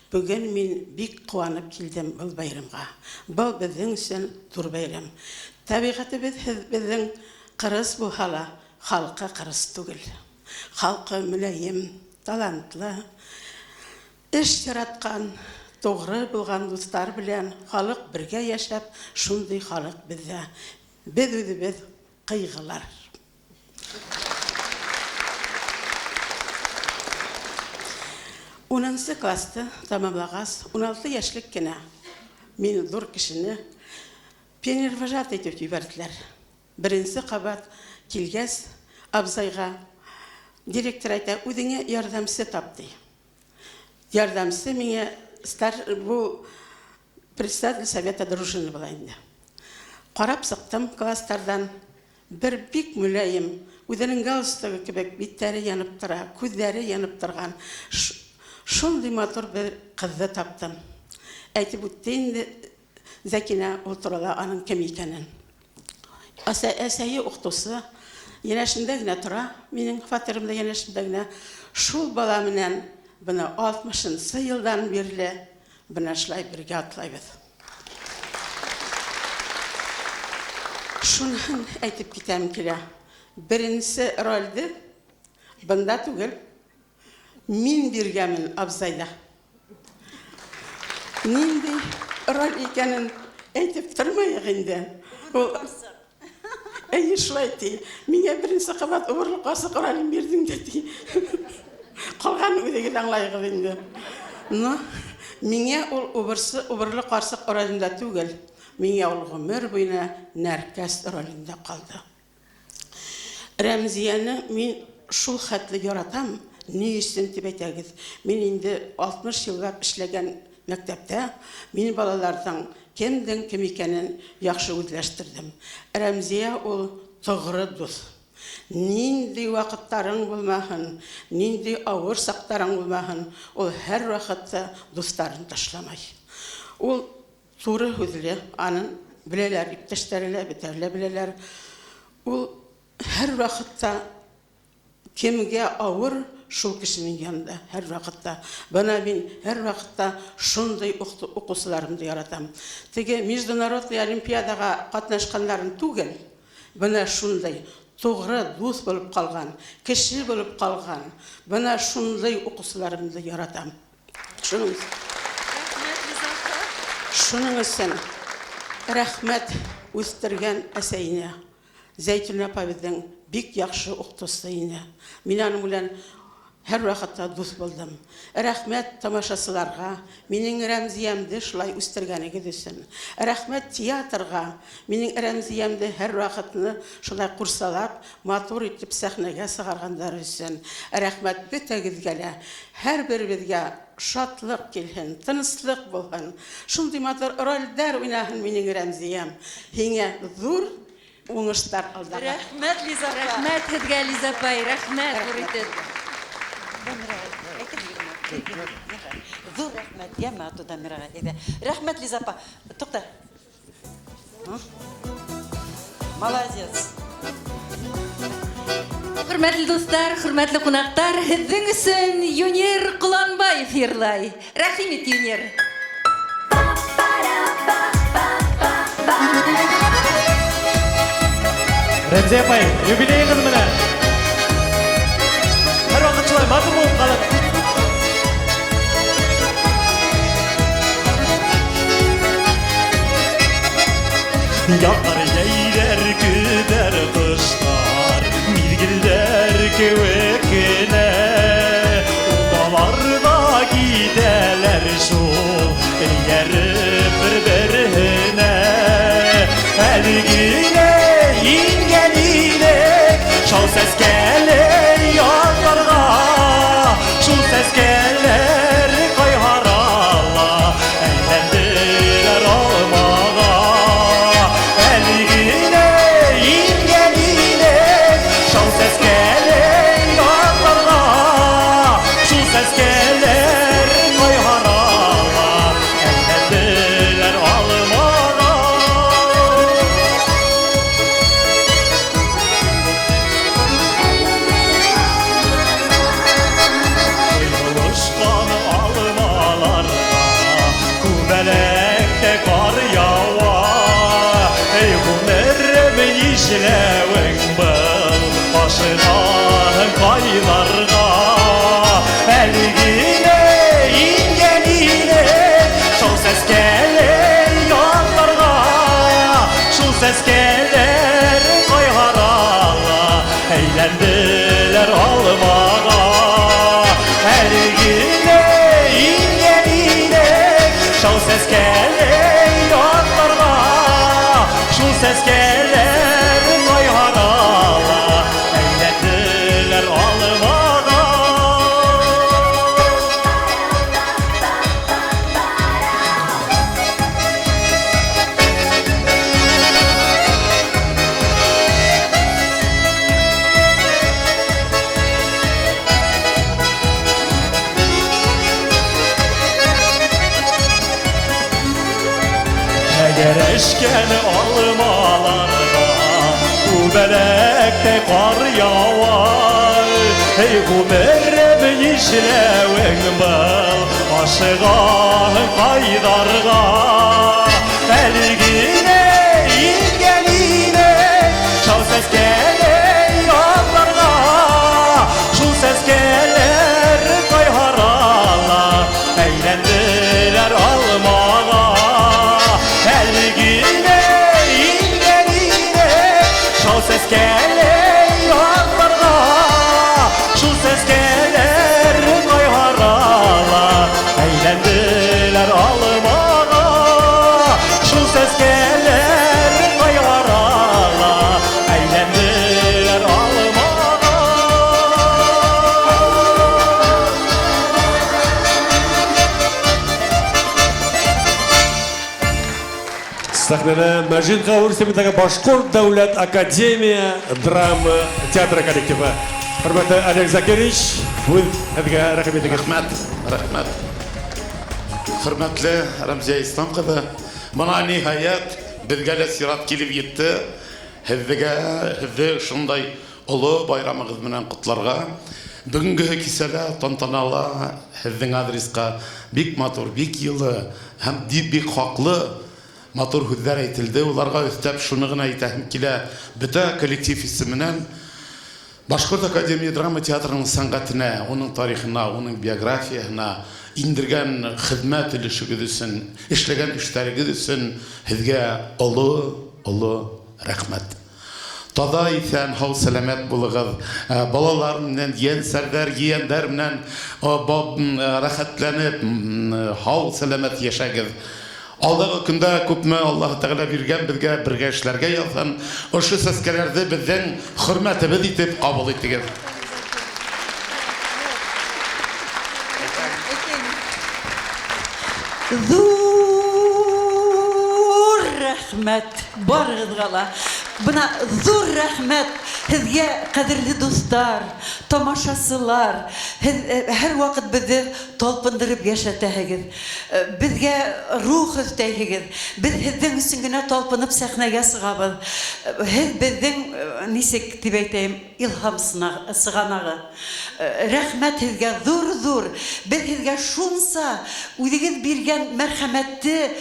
Бөгөн мин бик ҡыуанып килдем был байрамға. Был беҙҙең өсөн ҙур байрам. Тәбиғәтебеҙ беҙҙең ҡырыс булһа ла, халҡы ҡырыс түгел. Халҡы мөләйем, талантлы, эш яратҡан, тоғро булған дуҫтар белән халыҡ бергә йәшәп, шундай халыҡ беҙҙә. Беҙ үҙебеҙ ҡыйғылар. Унынсы класты тамамлағас, 16 йәшлек кенә мин ҙур кешене пионервожатый итеп ебәрҙеләр. Беренсе ҡабат килгәс, абзайға директор әйтә, үҙеңә ярҙамсы тап, ти. Ярҙамсы миңә бу председатель совета дружины була инде. Ҡарап сыҡтым класстарҙан, бер бик мөләйем, үҙенең галстугы кебек биттәре янып тора, күҙҙәре янып торған шундай матур бер ҡыҙҙы таптым. Әйтеп үтте инде Зәкинә ул турала аның кем икәнен. Әсәйе уҡытыусы, йәнәшендә генә тора, минең фатирымда йәнәшендә генә. Шул бала менән бына алтмышынсы йылдан бирле бына шулай бергә атлайбыҙ. Шуныһын әйтеп китәм килә. Беренсе ролде бында түгел, мин биргәнмен абзайҙа. Ниндәй роль икәнен әйтеп тормайыҡ инде. Ул Әйе, шулай ти. Миңә беренсе ҡабат убырлы ҡарсыҡ ролен бирҙең дә ти. Ҡалған үҙегеҙ аңлайығыҙ инде. Но миңә ул убырлы ҡарсыҡ ролендә түгел, миңә ул ғүмер буйына Нәркәс ролендә ҡалды. Рәмзиәне мин шул хәтле яратам, ни өсөн тип әйтәгеҙ. Мин инде 60 йыллап эшләгән мәктәптә мин балаларҙың кемдең кем икәнен яҡшы үҙләштерҙем. Рәмзиә ул тоғро дуҫ. Ниндәй ваҡыттарың булмаһын, ниндәй ауыр саҡтарың булмаһын, ул һәр ваҡытта дуҫтарын ташламай. Ул туры һүҙле, анын беләләр, иптәштәре лә, бөтәһе лә беләләр. Ул һәр ваҡытта кемгә ауыр, шул кешенең янында һәр ваҡытта. Бына мин һәр ваҡытта шундай уҡыусыларымды яратам. Теге международный олимпиадаға ҡатнашҡандарын түгел, Бына шундай туғры дуҫ булып ҡалған, кеше булып ҡалған. Бына шундай уҡыусыларымды яратам. Шуның Шуның өсөн рәхмәт үҫтергән әсәйенә. Зәйтүнә апа беҙҙең бик яҡшы уҡытыусы ине. Мин аның белән һәр ваҡытта дуҫ булдым. Рәхмәт тамашасыларға, минең Рәмзиәмде шулай үҫтергәнегеҙ өсөн. Рәхмәт театрға, минең Рәмзиәмде һәр ваҡытны шулай ҡурсалап, матур итеп сәхнәгә сығарғандар өсөн. Рәхмәт бөтәгеҙгә лә. Һәр беребеҙгә шатлыҡ килһен, тыныслыҡ булһын. Шундай матур ролдәр уйнаһын минең Рәмзиәм. Һиңә ҙур уңыштар алдаға. Рәхмәт, Лиза апа. Рәхмәт һеҙгә, Лиза апай, рәхмәт ҙур итеп. Ҙур рәхмәт, йәме, ату Дамираға. Әйҙә. Рәхмәт, Лиза апа. Туҡта. Молодец. Хөрмәтле дуҫтар, хөрмәтле ҡунаҡтар, һеҙҙең өсөн Юнир Ҡоланбаев йырлай. Рәхим ит, Юнир. Рәмзиә апай, юбилейығыҙ менән! Һәр ваҡыт шулай матур булып ҡалығыҙ. Яҙҙар, йәйҙәр, көҙҙәр, ҡыштар, миҙгелдәр кеүек кенә. Уңалар ҙа китәләр шул, эйәреп бер-береһенә. Әле генә ингән инек, шау сәскәле яҙларға, шул сәскәләр ҡайһарала, әйләнделәр алмаға. Әле генә ингән инек, шау сәскәле яҙларға, шул сәскәләр ҡайһарала, әйләнделәр алмаға. Кояшлышҡан алмаларға күбәләктә ҡар яуа. Эй, ғүмерем, нишләүең был, ашығаһың ҡайҙарға? Әле генә ингән инек, шау сәскәле яҙларға, шул сәскәләр ҡайһарала, әйләнделәр алмаға. Әле генә ингән инек, шау сәскәле яҙларға, шул сәскәләр ҡайһарала, әйләнделәр алмаға. Тәгәрәшкән алмаларға күбәләктәй ҡар яуа. Эй, ғүмерем, нишләүең был, ашығаһың ҡайҙарға? Әле генә ингән инек, шау сәскәле яҙларға, шул сәскәләр ҡайһарала, әйләнделәр алмаға. Әле генә ингән инек, шау сәскәле яҙларға, шул сәскәләр ҡайһарала, әйләнделәр алмаға. Шул сәскәләр ҡайһарала, әйләнделәр алмаға. Сәхнәдә Мәжит Ғафури исемендәге Башҡорт дәүләт академия драма театры коллективы. Хөрмәтле Олег Закирович, һүҙ һеҙгә, рәхим итегеҙ. Рәхмәт, рәхмәт. Хөрмәтле Рәмзиә Ислам ҡыҙы, бына ниһайәт беҙгә лә сират килеп етте. Һеҙгә, һеҙҙе шундай оло байрамығыҙ менән ҡотларға. Бөгөнгө кисәлә тантанала һеҙҙең адресҡа бик матур, бик йылы һәм бик хаҡлы Матур һүҙҙәр әйтелде. Уларға өҫтәп шуны ғына әйтәһем килә. Бөтә коллектив исеменән Башҡорт академия драма театрының сәнғәтенә, уның тарихына, уның биографияһына индергән хеҙмәт өлөшөгөҙ өсөн, эшләгән эштәрегеҙ өсөн һеҙгә оло, оло рәхмәт. Таҙа, иҫән, һау, сәләмәт булығыҙ. Балалар менән, ейәнсәрҙәр, ейәндәр менән рәхәтләнеп, һау, сәләмәт йәшәгеҙ. Алдағы көндә күпме Аллаһы Тәғәлә биргән беҙгә бергә эшләргә яҙһын. Ошо сәскәләрҙе беҙҙең хөрмәтебеҙ итеп ҡабул итегеҙ. Ҙур рәхмәт барығыҙға ла. Бына ҙур рәхмәт һеҙгә, ҡәҙерле дуҫтар, тамашасылар. Һеҙ һәр ваҡыт беҙҙе талпындырып йәшәтәһегеҙ. Беҙгә рух өҫтәйһегеҙ. Беҙ һеҙҙең өсөн генә талпынып сәхнәгә сығабыҙ. Һеҙ беҙҙең, нисек тип әйтәйем, илһам сығанағы. Рәхмәт һеҙгә ҙур-ҙур. Беҙ һеҙгә шунса үҙегеҙ биргән мәрхәмәтте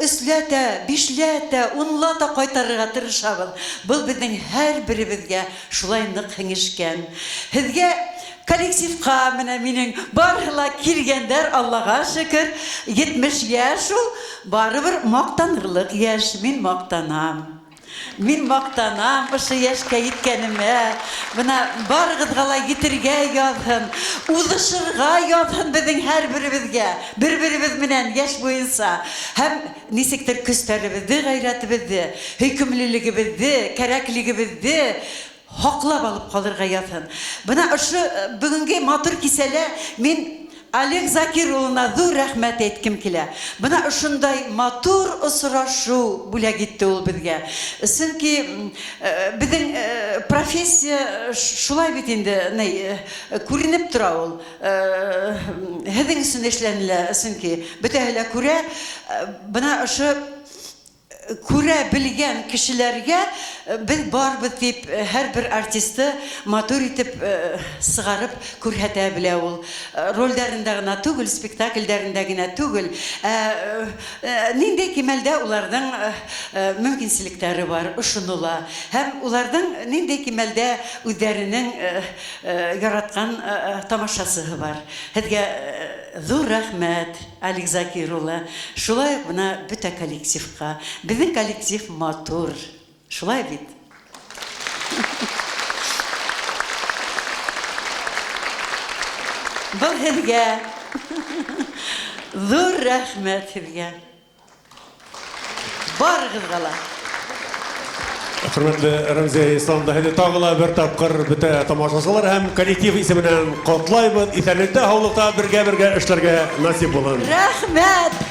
өсләтә, бишләтә, унлата ҡайтарырға тырышабыҙ. Был беҙҙең һәр беребеҙгә шулай ныҡ һеңешкән. Һеҙгә коллективҡа менә минең барыһы ла килгәндәр, Аллаға шөкөр, 70 йәш ул, барыбер маҡтанырлыҡ йәш, мин маҡтанам. Мин маҡтанам ошо йәшкә еткәнемә. Бына барығыҙға ла етергә яҙһын, уҙышырға яҙһын беҙҙең һәр беребеҙгә, бер-беребеҙ менән йәш буйынса. Һәм нисектер көстәребеҙҙе, ғәйрәтебеҙҙе, һөйкөмлөлөгөбөҙҙө, кәрәклегебеҙҙе һаҡлап алып ҡалырға яҙһын. Бына ошо бөгөнгө матур кисәлә мин Олег Закир улына ҙур рәхмәт әйткем килә. Бына ошондай матур осрашыу бүләк итте ул беҙгә. Сөнки беҙҙең профессия шулай бит инде, күренеп тора ул. Һеҙҙең өсөн эшләнелә, сөнки бөтәһе лә күрә. Бына ошо күрә белгән кешеләргә беҙ барбыҙ тип һәр бер артисты матур итеп сығарып күрһәтә белә ул. Ролдәрендә генә түгел, спектакльдәрендә генә түгел, ниндәй кимәлдә уларҙың мөмкинселектәре бар, ошоно ла. Һәм уларҙың ниндәй кимәлдә үҙҙәренең яратҡан тамашасыһы бар. Һеҙгә ҙур рәхмәт, Олег Закир улы. Шулай уҡ бына бөтә коллективҡа. Беҙҙең коллектив матур. Шулай бит? Был һеҙгә. Ҙур рәхмәт һеҙгә. Барығыҙға ла. Хөрмәтле Рәмзиә Исламовна, һеҙҙе тағы ла бер тапҡыр бөтә тамашасылар һәм коллектив исеменән ҡотлайбыҙ. Иҫәнлектә, һаулыҡта бергә-бергә эшләргә насип булһын. Рәхмәт!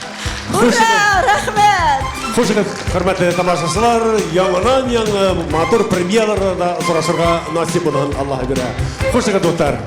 Ура, рәхмәт! Хушығыҙ, хөрмәтле тамашасылар, яңынан-яңы матур премьераларҙа осрашырға насип булһын, Аллаһ бирә. Хушығыҙ, дуҫтар!